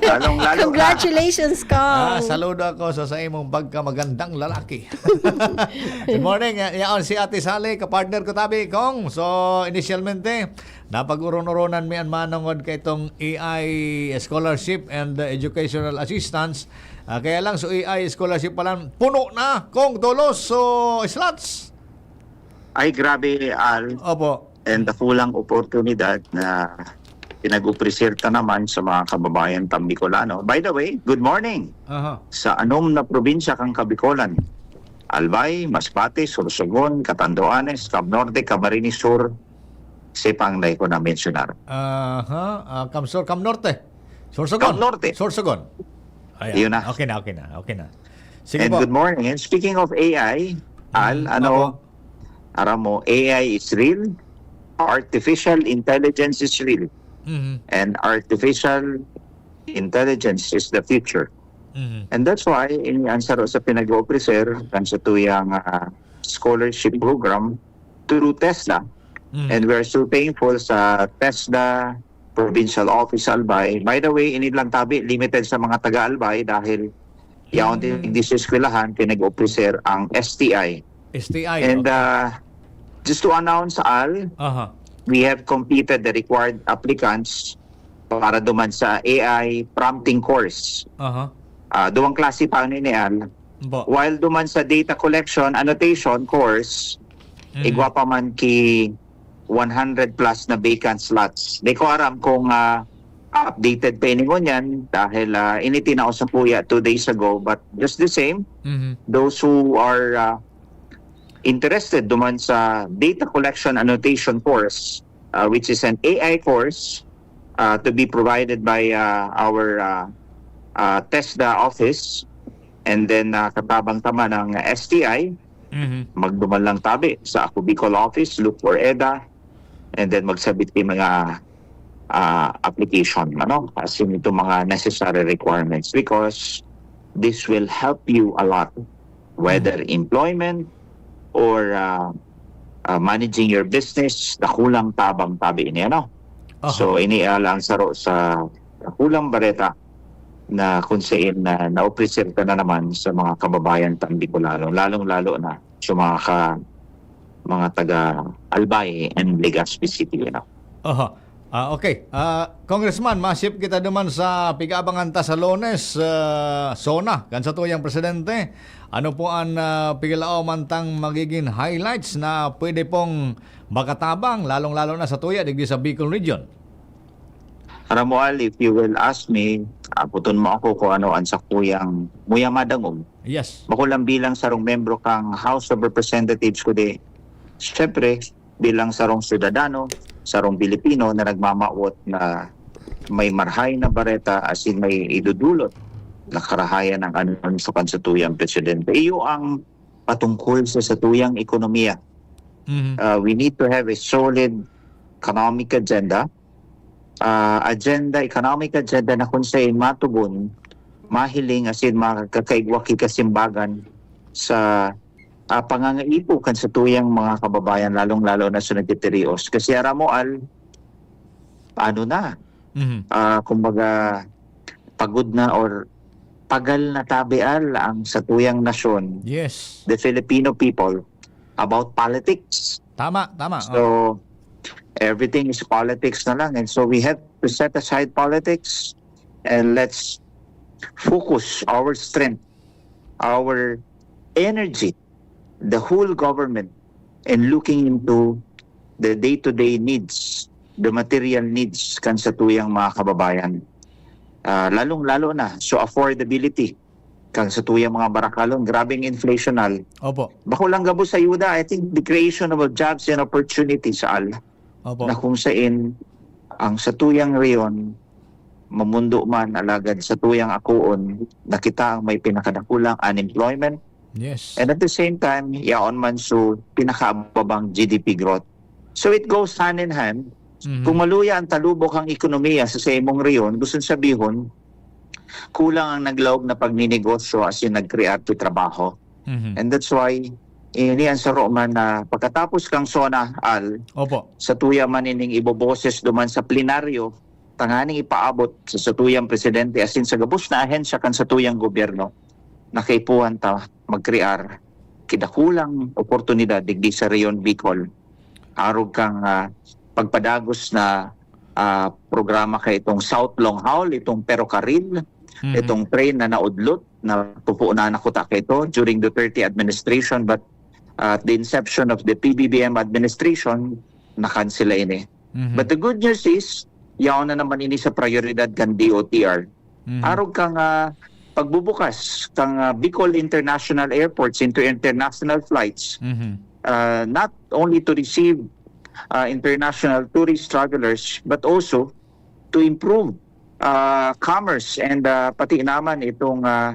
Lalong-lalo ka. Congratulations, Kong. Ah, saludo ako sa, sa imong pagkamagandang lalaki. Good morning. Ya- Yaon si Ate Sally, kapartner ko tabi, Kong. So, initialmente, napag-uron-uronan mi an manongod kay itong A I scholarship and uh, educational assistance. Ah, kaya lang, so A I scholarship pa lang, puno na, Kong, tolos. So, slots. Ay, grabe, Al. Opo. And dakulang oportunidad na pinag-upresir ta naman sa mga kababayan tang Bicolano. By the way, good morning Aha. sa anom na probinsya kang Kabicolan. Albay, Masbate, Sorsogon, Catanduanes, Cab Norte, Camarines Sur, siya pa ang dai ko na-mensionar. Aha, ah, Cam Sur, Cam Norte. Sorsogon. Cam Norte. Sorsogon. Ayan. Yun na. Okay na, okay na, okay na. Sige And po. Good morning. And speaking of A I, Al, Mm, ano, opo. Aram mo, A I is real, artificial intelligence is real, Mhm, and artificial intelligence is the future. mhm. And that's why, ini ang saro sa pinag-offer kan sa tuyang ah, scholarship program through TESDA. Mhm. And we're so thankful sa TESDA Provincial Office sa Albay. By the way, ini lang tabi, limited sa mga taga-Albay dahil yaon din Mm. di sa eskwelahan, pinag-offer ang S T I. S T I. And Okay. uh, just to announce, Al, Aha. we have completed the required applicants para duman sa A I prompting course. Aha. Ah, duwang klase pa ni, Al. Bo. While duman sa data collection, annotation course, Mhm. igwa pa man ki one hundred plus na vacant slots. Di ko aram kung ah, updated pa ini ngunyan dahil ah, ini tinao sa kuya two days ago. But just the same, Mhm. those who are ah, interested duman sa data collection annotation course, ah, which is an A I course ah, to be provided by ah, our ah, ah, TESDA office, and then ah, katabang ta man ang S T I, Mhm. magduman lang tabi sa Ako Bicol office, look for EDA, and then magsabit yung mga ah, application, ano, as in itong mga necessary requirements, because this will help you a lot, whether employment or ah, ah, managing your business, dakulang tabang tabi ini, ano. Aha. So, ini lang saro sa dakulang bareta na kung saan na naopresenta na naman sa mga kababayan tang Bicolano, lalong-lalo na sa mga ka, mga taga Albay and Legazpi City, you know. Aha. Ah, okay. Ah, Congressman, masip kita duman sa pig-aabangan ta sa Lunes, ah, SONA, kan sa tuyang presidente. Ano po ang ah, pigalaw man tang magiging highlights na pwede pong makatabang, lalong-lalo na sa tuya digdi sa Bicol Region? Aram mo, Al, if you will ask me, aputon mo ako kung ano ang sakuyang muya madangog. Yes. Bako lang bilang sarong membro kang House of Representatives, kundi, syempre, bilang sarong syudadano, sarong Pilipino na nagmamawot na may marhay na bareta, as in may idudulot na karahayan ng anunsyo kan sa tuyang presidente. Iyo ang patungkol sa satuyang ekonomiya. Mhm. Uh, we need to have a solid economic agenda. Uh, agenda, economic agenda na kung saan matugon, mahiling, as in makakaigwa ki kasimbagan sa ah, pangangaipo kan sa tuyang mga kababayan, lalong-lalo na sa nagtitirios. Kasi aram mo, Al, ano na, Mhm. ah, kumbaga, pagod na or pagal na tabi, Al, ang sa tuyang nasyon, Yes. the Filipino people, about politics. Tama, tama. So, everything is politics na lang. And so we have to set aside politics and let's focus our strength, our energy, the whole government, in looking into the day-to-day needs, the material needs kan sa tuyang mga kababayan. Ah, lalong-lalo na, so affordability, kan sa tuyang mga barakalon, grabing inflation, Al. Opo. Bako lang gabos sa ayuda, I think the creation of jobs and opportunities, Al, Opo. na kung saan ang sa tuyang reyon, mamundo man, alagad sa tuyang akoon, na kita ang may pinakadakulang unemployment. Yes. And at the same time, yaon man so pinakababang G D P growth. So it goes hand in hand. Mhm. Kung maluya ang talubok ang ekonomiya sa, sa imong reyon, gusto sabihon, kulang ang naglaog na pagninegosyo as in nag-create trabaho. Mhm. And that's why, ini ang saro man na pagkatapos kang SONA, Al, Opo. sa tuya man ining iboboses duman sa plenaryo, tanganing ipaabot sa satuyang presidente, as in sa gabos na ahensya kan satuyang gobyerno, na kaipuhan ta magkrear kidakulang oportunidad digdi sa Reyon Bicol. Arog kang ah, pagpadagos na ah, programa kay itong South Long Haul, itong perokaril, Mhm. itong train na naudlot, na pupunan na kuta kay ito during Duterte administration, but at the inception of the P B B M administration, nakansela ini. Mhm. But the good news is, yaon na naman ini sa prioridad kan D O T R. Mhm. Arog kang ah, pagbubukas kang, ah, Bicol International Airports into international flights, Mhm. ah, not only to receive, ah, international tourist travelers, but also to improve, ah, commerce and, ah, pati naman itong, ah,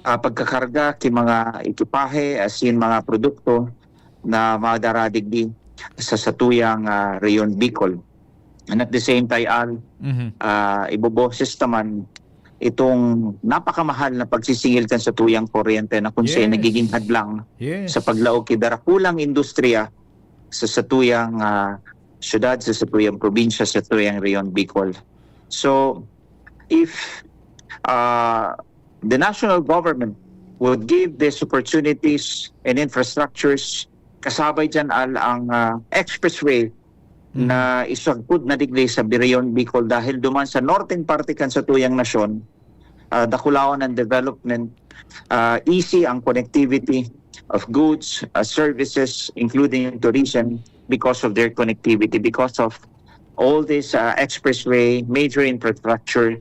ah, pagkakarga ki mga ekipahe, as in mga produkto na madaradigdi sa satuyang, ah, Rehiyon Bicol. And at the same time, Al, Mhm. ah, iboboses naman itong napakamahal na pagsisingil kan satuyang kuryente na kung siya Yes. nagiging hadlang Yes. sa paglaog ki darakulang industriya sa satuyang, ah, syudad, sa satuyang probinsya, sa satuyang Rehiyon Bicol. So, if, ah, the national government would give these opportunities and infrastructures, kasabay dyan, Al, ang, ah, expressway Mhm. na isagpod na digdi sa Rehiyon Bicol, dahil duman sa northern parte kan satuyang nasyon, ah, dakulaon ang development, ah, easy ang connectivity of goods, ah, services, including tourism, because of their connectivity, because of all this, ah, expressway, major infrastructure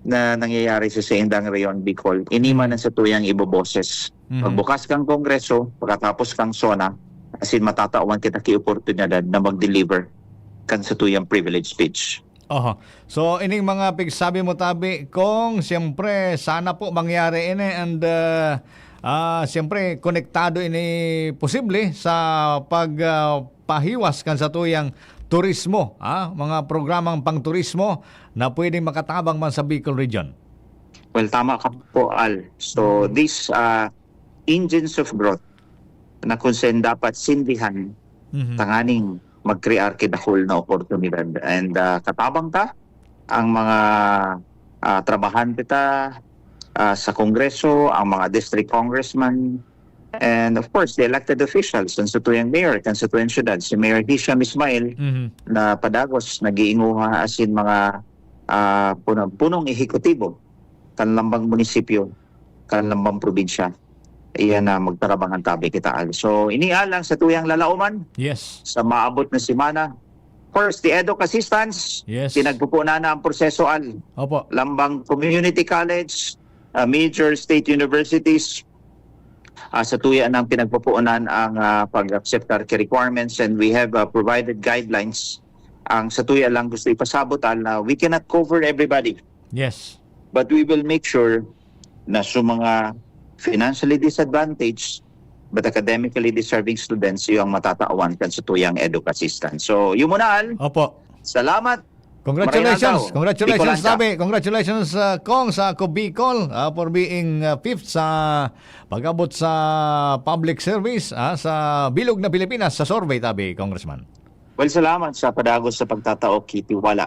na nangyayari sa saindang Rehiyon Bicol. Ini man ang satuyang iboboses. Mhm. Pagbukas kang Kongreso, pagkatapos kang SONA, asin matatawan kita ki oportunidad na mag-deliver kan satuyang privilege speech. Oho. So, ining mga pigsabi mo, tabi, Cong, siyempre, sana po mangyari ini and, ah, ah, siyempre, konektado ini posible sa pag, ah, pahiwas kan satuyang turismo, ah, mga programang pangturismo na pwedeng makatabang man sa Bicol Region. Well, tama ka po, Al. So, Mm. these, ah, engines of growth na kung saan dapat sindihan Mhm. tanganing mag-crear ki dakul na oportunidad. And, ah, katabang ta ang mga, ah, trabahante ta, ah, sa Kongreso, ang mga district congressman, and of course, the elected officials, ang satuyang mayor, kan satuyang syudad, si Mayor Hisham Ismail, Mhm. na padagos nag-iinguha asin mga, ah, puno-, punong ehekutibo kan lambang munisipyo, kan lambang probinsya. Iyan na magtarabangan tabi kita, Al. So, ini, Al, ang satuyang lalauman Yes. sa maabot na semana. First, the EDUK assistance. Yes. Pinagpupunan na ang proseso, Al. Opo. Lambang Community College, ah, major state universities, ah, satuya nang pinagpupunan ang, ah, pag-accept ki requirements, and we have, ah, provided guidelines. Ang satuya lang gusto ipasabot, Al, na we cannot cover everybody. Yes. But we will make sure na sa mga financially disadvantaged but academically deserving students, iyo ang matatawan kan satuyang EDUK assistance. So, yun muna, Al. Opo. Salamat. Congratulations. Maray na aldaw. Congratulations, Bicolandia. Tabi. Congratulations, uh, Cong, sa Ako Bicol, uh, for being, uh, fifth sa pag-abot sa public service, ah, sa bilog na Pilipinas, sa survey, tabi, Congressman. Well, salamat sa padagos sa pagtatao ki tiwala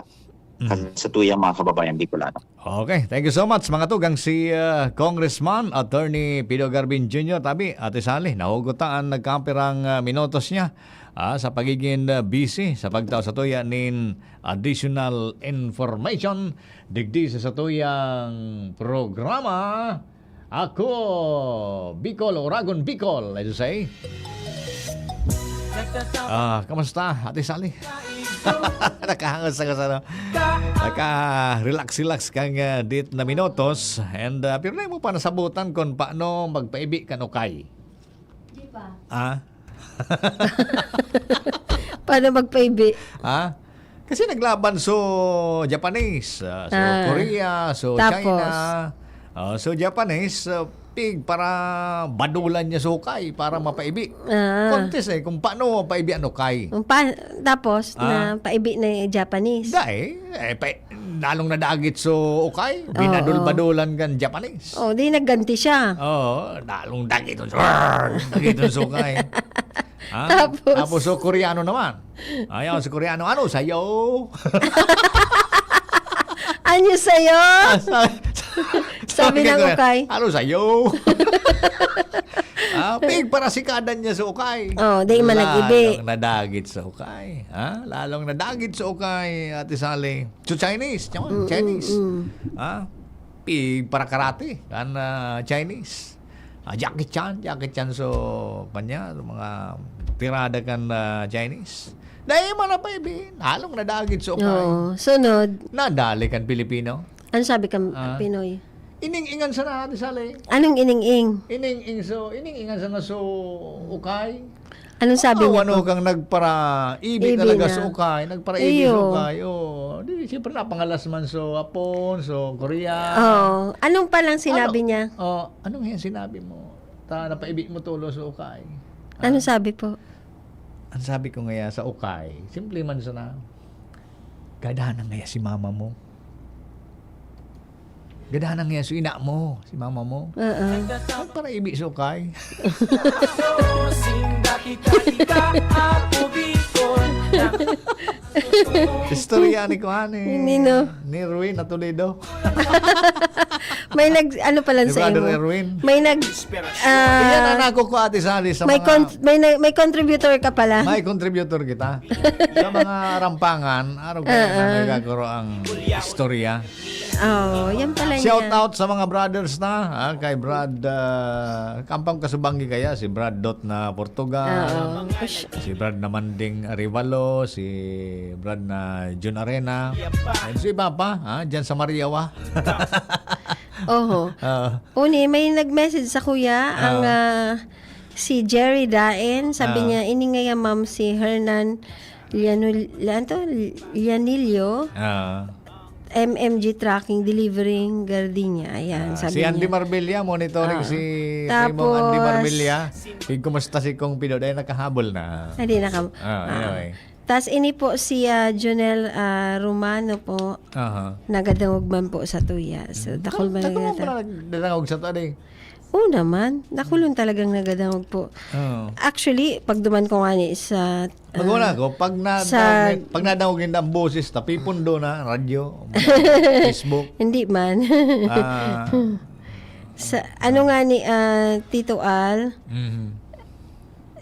Mhm. kan satuyang mga kababayan Bicolano. Okay, thank you so much, mga tugang. Si, uh, Congressman Attorney Pido Garbin Junior, tabi, Ate Sally, nahugot ta an nagkapirang, uh, minutos niya, ah, sa pagiging, uh, busy sa pagtao satuya nin additional information digdi sa satuyang programa, Ako Bicol, Oragon Bicol, as you say. Ah, kamusta, Ate Sally? Nakahangos sa kasano. Naka-relax-relax kang, ah, dit na minutos. And, ah, pero di mo pa nasabutan kung paano magpaibi kan ukay. Di pa. Ah? Paano magpaibi? Ah? Kasi naglaban so Japanese, ah, so Ah. Korea, so Tapos? China, ah, so Japanese, ah, pig para badulan niya so ukay para mapaibi. Ah. Contest eh, kung paano mapaibi ang ukay. Kung pa-, tapos, Ah. napaibi na yung Japanese. Dai, eh, pa-, lalong nadagit so ukay, Oo. binadol-badolan kan Japanese. Oh, di nagganti siya. Oo, lalong dagiton. Dagiton so ukay. Ha? Tapos? Tapos, so, Koreano naman. Ayaw, si Koreano, "Ano sa'yo?" "Ano sa'yo?" Ah, sa-, Sabi sabi ng ng Koreano, ukay. "Ano sa'yo?" Ah, pig para sikadan niya sa ukay. Oh, di man nag-ibi. Lalong nadagit sa ukay. Ha? Lalong nadagit sa ukay, Ate Sally. So, Chinese, tiyan, Mm, mm, Chinese. mm. Ha? Pi-, para karate, kan, ah, Chinese. Ah, Jackie Chan, Jackie Chan, so, kanya, so, mga tirada kan, ah, Chinese. Dahil man na pa, ibi, halong nadagit, so, kay Oo, sunod. Nadali kan Pilipino. Ano sabi kan Ah. Pinoy? Ining-ingan sana, Ate Sally. Anong ining-ing? Ining-ing, so, ining-ingan sana, so, ukay. Anong sabi niya po? Ano kang nagpara-ibi talaga sa ukay, nagpara-ibi sa ukay. Oo. Di, siyempre, napangalas man so Hapon, so Korea. Oo. Anong palang sinabi niya? Oh, ano nga yung sinabi mo? Ta, napaibi mo tulo sa ukay. Anong sabi po? Ang sabi ko ngaya sa ukay, simple man sana, "Gadahan na ngaya si mama mo. Gadahan na ngaya si ina mo, si mama mo." Oo. Nagparaibi sa ukay. Istorya ni kuan, eh. Nino? Ni Erwin na Toledo. May nag, ano pala Ni sa Brother imo? Erwin. May nag, ah, Iyan ang nakukuha, Ate Sally, sa may mga con-, may na-, may contributor ka pala. May contributor kita. Sa mga rampangan, araw kaya na Ah, ah. nagkakaroon ang istorya. Oh, yan pala Shout niya. out sa mga brothers na, ah, kay Brad, ah, Kampang Kasubangi kaya, si Brad Dot na Portugal, Oo. Ush. si Brad na Manding Arevalo, si Brad na Jun Arena, and si iba pa, ah, dyan sa Mariawa. Oho. Oo. Uni, may nag-message sa kuya, ang, Ah. ah, si Jerry Daen. Sabi Ah. niya, "Ini nga yan, ma'am, si Hernan Lianul-, ano to? Lianillo, Ah. M M G Trucking, delivering gardenia." Ayan, Ah, sabi si Andy niya. Marbella, monitoring Ah. si Raymond Andy Tapos Marbella. Pig, kumusta si Kong Pido? Dahil nakahabol na. Hindi, naka-, Ah, ah. anyway. Tas ini po si, ah, Jonel, ah, Romano po. Aha. Nagadangog man po sa tuya. So, Hmm. dakul Dako-, man dako na mo ta- pala nagdadangog sa tuya, eh. Oo naman. Dakul talagang nagadangog po. Oo. Actually, pag duman ko nga ni sa, Mag-una ah, ko, pag na-, sa pag nadangog yun ang boses, tapipundo na, radyo, Facebook. Hindi man. Ah. Sa, ano nga ni, ah, Tito Al? Mhm.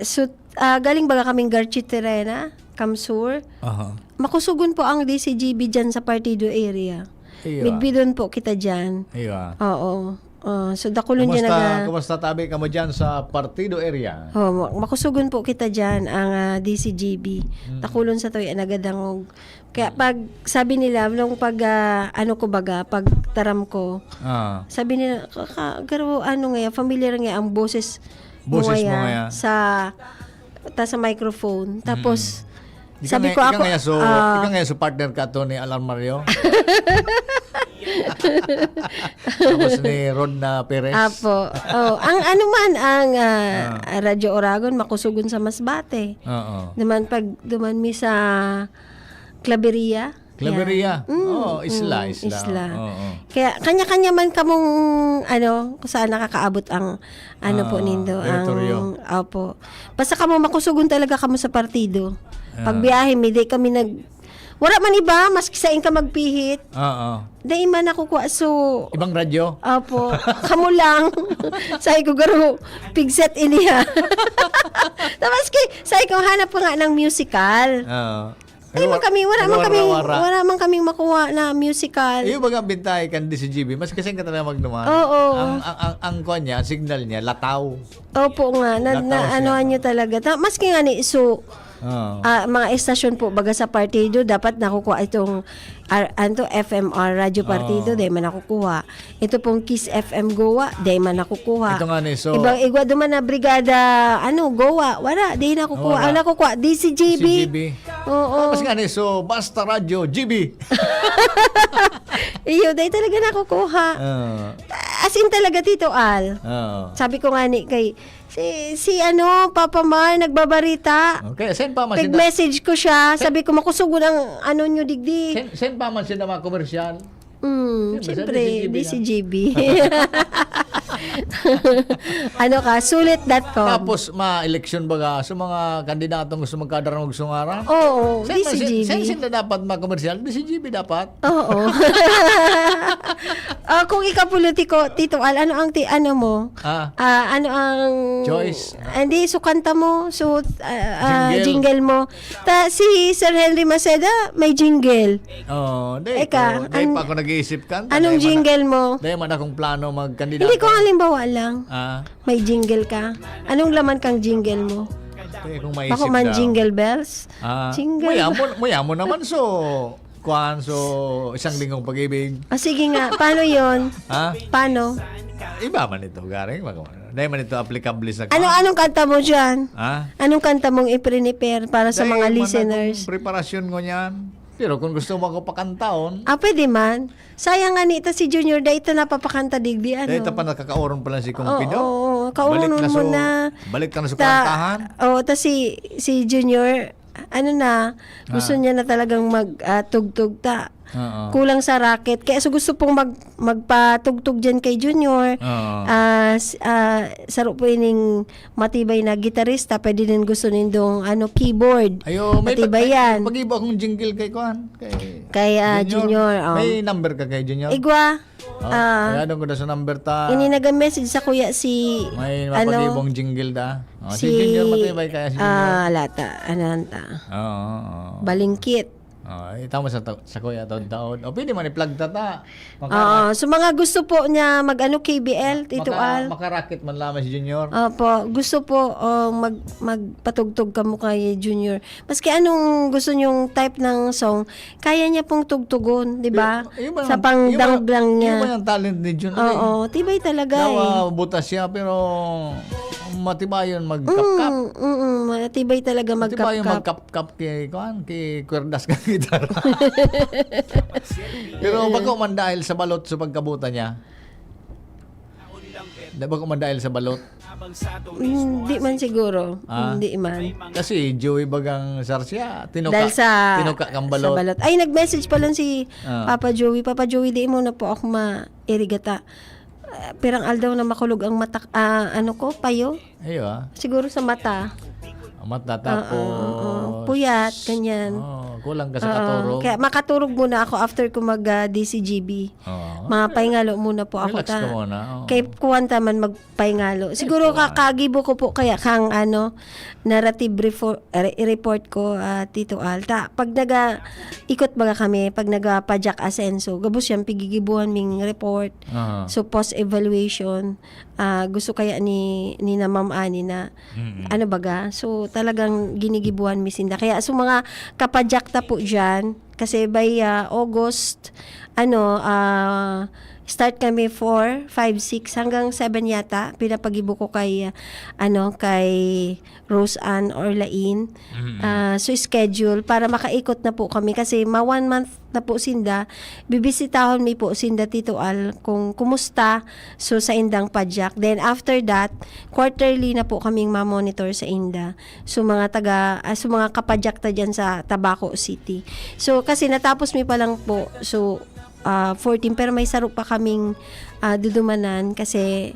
So, ah, galing baga kaming Garchitorena, Kamsur. Aha. Makusugon po ang D C G B dyan sa Partido area. Iyo, ah. Midbidon po kita dyan. Iyo, ah. Oo. Ah, so, dakulon dyan Kumusta, naga- kumusta tabi kamo dyan sa Partido area? Oh, ma-, makusugon po kita dyan, ang, ah, D C G B. Hmm. Dakulon sa tuya nagadangog. Kaya pag sabi nila, nung pag, ah, ano ko baga, pag taram ko, Ah. sabi nila, "Kaka-, garo, ano nga yan, familiar nga ang boses mo Boses mo nga yan." nga yan sa, ta sa microphone." Tapos, Mm. Ika sabi nga, ko, ika ako, nga yan, so, ah, ika nga yan, so partner ka to ni Alan Mario? Tapos ni Rod na Perez? Apo. Oh, ang ano man, ang, ah, Ah. Radyo Oragon, makusugon sa Masbate. Oo. Duman pag, duman mi sa Claveria. Claveria? Yan. Mm, Oo, isla, mm, isla. isla. Oo. Kaya kanya-kanya man kamong, ano, kung saan nakakaabot ang, ano po Ah, nindo, teritoryo. ang, opo. Basta kamo makusugon talaga kamo sa partido. Ah. Pagbiyahe mi, di kami nag-, wala man iba, maski sain ka magpihit. Oo. Dai man ako kwa, so Ibang radyo? Opo. Kamo lang. Sabi ko, "Garo, pigset iniya." Tapos ki-, sabi ko, "Hanap ko nga ng musical." Oo. Ay, Pero man kami, wara pero man kami, wara-wara. wara man kaming makuha na musical. Iyo baga ang bintahe kan D C G B, mas kasi ka talaga magduman. Oo. Ang, ang, ang, ang kwan niya, ang signal niya, lataw. Opo nga, na, Lataw na siya. anuhan niyo talaga. Ta-, maski nga ni, so, Oo. ah, mga estasyon po, baga sa partido, dapat nakukuha itong, ar-, ano to, F M R, Radyo Partido, Oo. dahil man nakukuha. Ito pong Kiss F M Goa, dai man nakukuha. Ito nga ni, so Ibang igwa duman na brigada, ano, Goa, wala, dai nakukuha. Wala. Ang nakukuha, D C G B. D C G B. Oo. Tapos nga ni, so Basta Radyo, G B. Iyo, dai talaga nakukuha. Oo. As in talaga, Tito Al. Oo. Sabi ko nga ni kay, si, si ano, Papa Mar, nagbabarita. Okay, send pa man sinda. Nag-message ko siya. Sabi ko, "Makusog ang ano nyo digdi." Send, send pa man sinda mga komersyal. Mm, Siyempre, siyempre, sa D C G B na. D C G B. Ano ka, sulit dot com. Tapos, ma-eleksyon baga sa mga kandidatong gusto magkadarangog sa ngaran? Oo, Saan man si-, D C G B. saan sila dapat makomersyal? D C G B dapat. Oo. Ah, kung ikaw politiko, Tito Al, ano ang ti-, ano mo? Ah. Ah, ano ang Choice. Ah, hindi, so kanta mo, so, ah, ah, Jingle. jingle mo. Ta, si Sir Henry Maceda, may jingle. Oo, di Eka, ko, di an-, pa ako nag-iisip kanta. anong Dahil man, jingle mo? dahil man akong plano magkandidato. Hindi ko halimbawa lang. Ah. May jingle ka. Anong laman kang jingle mo? Kaya kung maisip Bako man daw. jingle bells? Ah, Jingle. Maya mo, maya mo naman, so, kwan, so, isang linggong pag-ibig. Ah, sige nga. Paano yon? Ha? Paano? Iba man ito, garing. Dahil man ito applicable sa Ano, kwan. Anong kanta mo dyan? Ha? Anong kanta mong i-prepare para sa Dahil mga man listeners? Akong preparasyon ko niyan. Pero kung gusto mo ako pakantaon, Ah, pwede man. Sayang nga nita si Junior, dahil ito napapakanta digdi, ano? Dahil ito pa nakakaoron pa lang si Kong Oo, Pido. Oo, kaoron mo na. Balik na sa kwartahan. Oo, tas si, si Junior, ano na, gusto Ah. niya na talagang mag, ah, tugtog ta. Oo. Kulang sa racket. Kaya so gusto pong mag, magpatugtog dyan kay Junior. Oo. Ah, s-, ah, saro po ining matibay na gitarista, pwede din gusto nindong, ano, keyboard. Ayo, may Matibay pag-, may yan. pag-iba akong jingle kay Kwan, kay Kay, ah, Junior. Junior, oh. May number ka kay Junior? Igwa. Oh, Ah. Kaya doon ko na sa number ta. Ini naga-message sa kuya si, May ano, mapag-ibong jingle da. Oh, si si, Junior, matibay kaya si Junior. Ah, lata. Ano ta? Oo, oo. Balingkit. Oh, itama sa ta-, sa kuya taon-taon. O, pwede man i-plug ta ta. Maka- Oo, so mga gusto po niya mag-ano, K B L, Tito Maka-, Al. Makarakit man lamang si Junior. Opo, gusto po, oh, mag-, magpatugtog kamo kay Junior. Maski anong gusto niyong type ng song, kaya niya pong tugtugon, di ba? Pero, yun ba Sa yung, pangdangog yun ba, lang niya. Yun ba yung talent ni Jun? Ano Oo, yun? Tibay talaga Dawa, eh. Butas siya, pero matibay yun magkapkap. Mm, mm, matibay talaga magkapkap. Matibay yung magkapkap kay, kuan, kay kwerdas ka gitara. Pero bako man dahil sa balot sa pagkabuta niya. Da-, bako man dahil sa balot. Hindi man siguro. Ah. Hindi man. Kasi Joey bagang Sarsia, tinuka, Dahil sa, tinuka kang sa balot. balot. Ay, nag-message pa lang si Ah. Papa Joey. "Papa Joey, di mo na po ako mairigata. Ah, pirang aldaw na makulog ang mata, ah, ano ko, payo?" Ayo, ah. Siguro sa mata. Ang mata, Oo, tapos oo. Puyat, ganyan. Oh, kulang ka sa Oo. katurog. Kaya makaturog muna ako after ko mag, ah, D C G B. Oo. Mapahingalo muna po ako Relax ta. ka muna, oo. Kay kuwan ta man magpahingalo. Siguro Ito, ah. kakagibo ko po kaya kang ano, narrative refor-, re-, report ko, ah, Tito Al. Ta, pag naga-, ikot baga kami, pag nagapadyak asenso, gabos yan, pigigibuhan ming report. Aha. So, post-evaluation, ah, gusto kaya ni, ni na Ma'am Ani na, Mm-mm. ano baga? So, talagang ginigibuhan mi sinda. Kaya, so, mga kapadyak ta po dyan, kasi by, ah, August, ano, ah, start kami four, five, six, hanggang seven yata, pinapagibo ko kay, ah, ano, kay Rose Ann Orlain. Mm-mm. Ah, so, schedule para makaikot na po kami kasi ma one month na po sinda. Bibisitahon mi po sinda, Tito Al, kung kumusta. So, sa indang padyak. Then, after that, quarterly na po kaming ma-monitor sa inda. So, mga taga, ah, so, mga kapadyak ta dyan sa Tabaco City. So, kasi natapos mi pa lang po. So, ah, fourteen, pero may saro pa kaming, ah, dudumanan kasi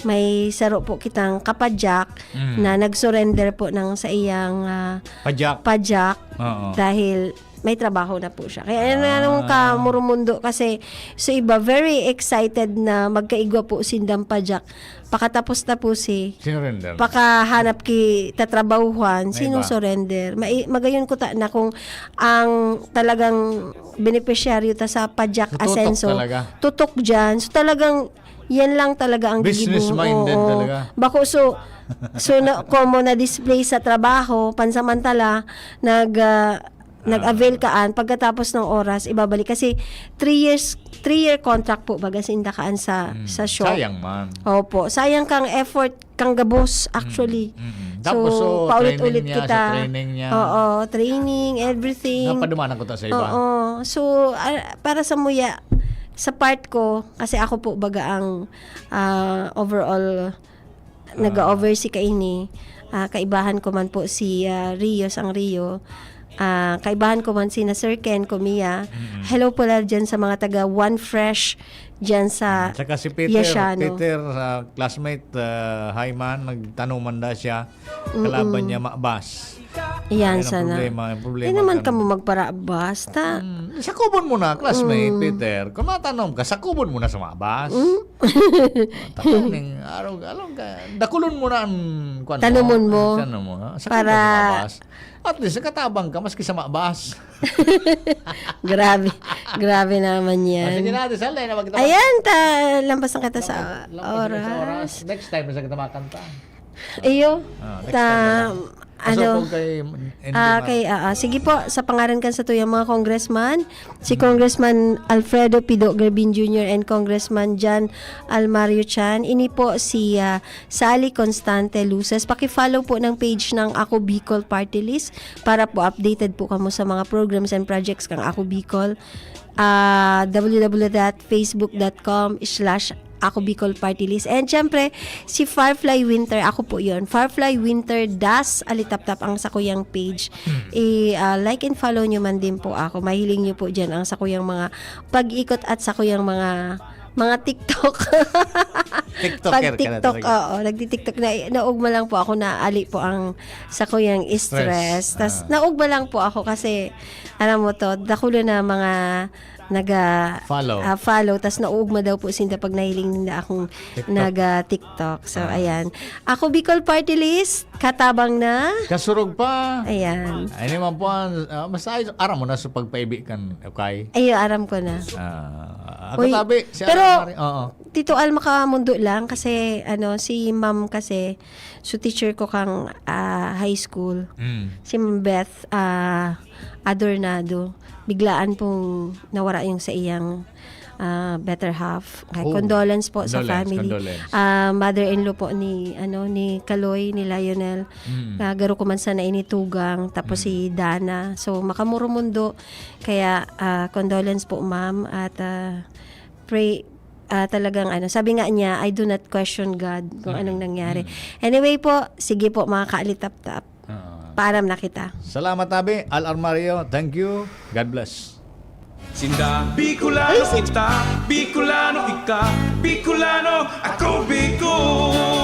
may saro po kitang kapadyak Mm. na nag-surrender po ng sa iyang, ah, Padyak. padyak Oo. dahil may trabaho na po siya. Kaya yan na naman Ah. ka Murumundo kasi sa iba, very excited na magkaigwa po sindang padyak. Pakatapos na po si Sinurrender na. pakahanap ki tatrabahuhan, May sino iba. surrender? Mai-, magayon ko ta na kung ang talagang benepisyaryo ta sa Padyak Tututok Asenso, talaga. tutok dyan. So talagang yan lang talaga ang Business gigibo. minded Oo. talaga. Bako so, so na, komo na-display sa trabaho, pansamantala, nag, ah, Ah. nag-avail kaan, pagkatapos ng oras, ibabalik. Kasi three years, three-year contract po, baga, sinda kaan sa, Mm. sa shop. Sayang man. Opo. Sayang kang effort, kang gabos, actually. Mm, mm. So, Tapos, so, paulit-ulit training niya, kita. sa training niya. Oo, training, everything. Napadumanan ko ta sa iba. Oo. So, ah, para sa muya, sa part ko, kasi ako po, baga, ang, ah, overall Ah. nag-o-oversee kaini. Ah, kaibahan ko man po si, ah, Rio, sang Rio. Ah, kaibahan ko man sina Sir Ken Comia. Mm. Hello po lang dyan sa mga taga One Fresh dyan sa Tsaka si Peter, Yasiano. Peter, ah, classmate, ah, hi man, nagtanong man da siya. Mm-mm. Kalaban niya, mabas. Iyan Ayan ang sana. problema, ang problema Di naman dyan. kamo magparabas, ta? Mm, sakubon mo na, classmate, Mm. Peter. Kung matanom ka, sakubon mo na sa mabas. Mm. Tapos ning araw, alam ka, dakulon mo na ang, kwan mo, Tanumon mo. ang tanum mo, ha? Sakubon Para mo sa mabas. At least, nakatabang ka, maski sa mabas. Grabe. Grabe naman Ah, yan. sige na, Ate Sal, eh, na magkita- Ayan, ta, lampas na kita sa Lampas na kita sa oras. oras. Next time, sa kita makanta. Iyo, Ah, next ta, time na lang. Ano? Pasok kay N D Ah, Maro. kay, ah, ah, sige po, sa pangaran kan satuyang mga congressman, si Congressman Alfredo Pido Garbin Junior and Congressman John Almario Chan. Ini po si, ah, Sally Constante Luces. Paki-follow po ng page ng Ako Bicol Party List para po updated po kamo sa mga programs and projects kang Ako Bicol. Ah, w w w dot facebook dot com slash Ako Bicol Party List. And syempre, si Firefly Winter, ako po yon. Firefly Winter Das Alitaptap ang sakuyang page. I, ah, like and follow nyo man din po ako. Mahiling nyo po dyan ang sakuyang mga pag-ikot at sakuyang mga mga TikTok. TikToker Pag ka na TikTok, talaga. Oo, nagti-TikTok na, naugma lang po ako, naali po ang sakuyang stress. Stress. Tas Ah. naugma lang po ako kasi, alam mo to, dakulo na mga naga Follow. ah, follow, tas nauugma daw po sinda pag nahiling ninda akong TikTok. naga TikTok. So, Ah. ayan. Ako Bicol Party List, katabang na. Kasurog pa. Ayan. Ay, naman po, ah, basta ay, aram mo na sa pagpaibi kan, okay? Ayo, aram ko na. Ah, ako Uy, tabi, si pero, Aramari, oo. Tito Al, makamundo lang kasi, ano, si ma'am kasi, so teacher ko kang, ah, high school. Mm. Si Ma'am Beth, ah, Adornado. Biglaan pong nawara yung sa iyang, ah, better half. Kaya Oh. condolence po sa Condolence, family. condolence. Ah, mother-in-law po ni, ano, ni Kaloy, ni Lionel. Mm. Ah, garo ko man sana initugang. Tapos Mm. si Dana. So, makamundo. Kaya, ah, condolence po, ma'am. At, ah, pray, ah, talagang, ano, sabi nga niya, "I do not question God kung Mm. anong nangyari." Mm. Anyway po, sige po, mga kaalitaptap. Ah. Paalam na kita. Salamat, Abi. Al Armario, thank you. God bless. Sinda, Bicolano kita, Bicolano ika, Bicolano ako, Bicol.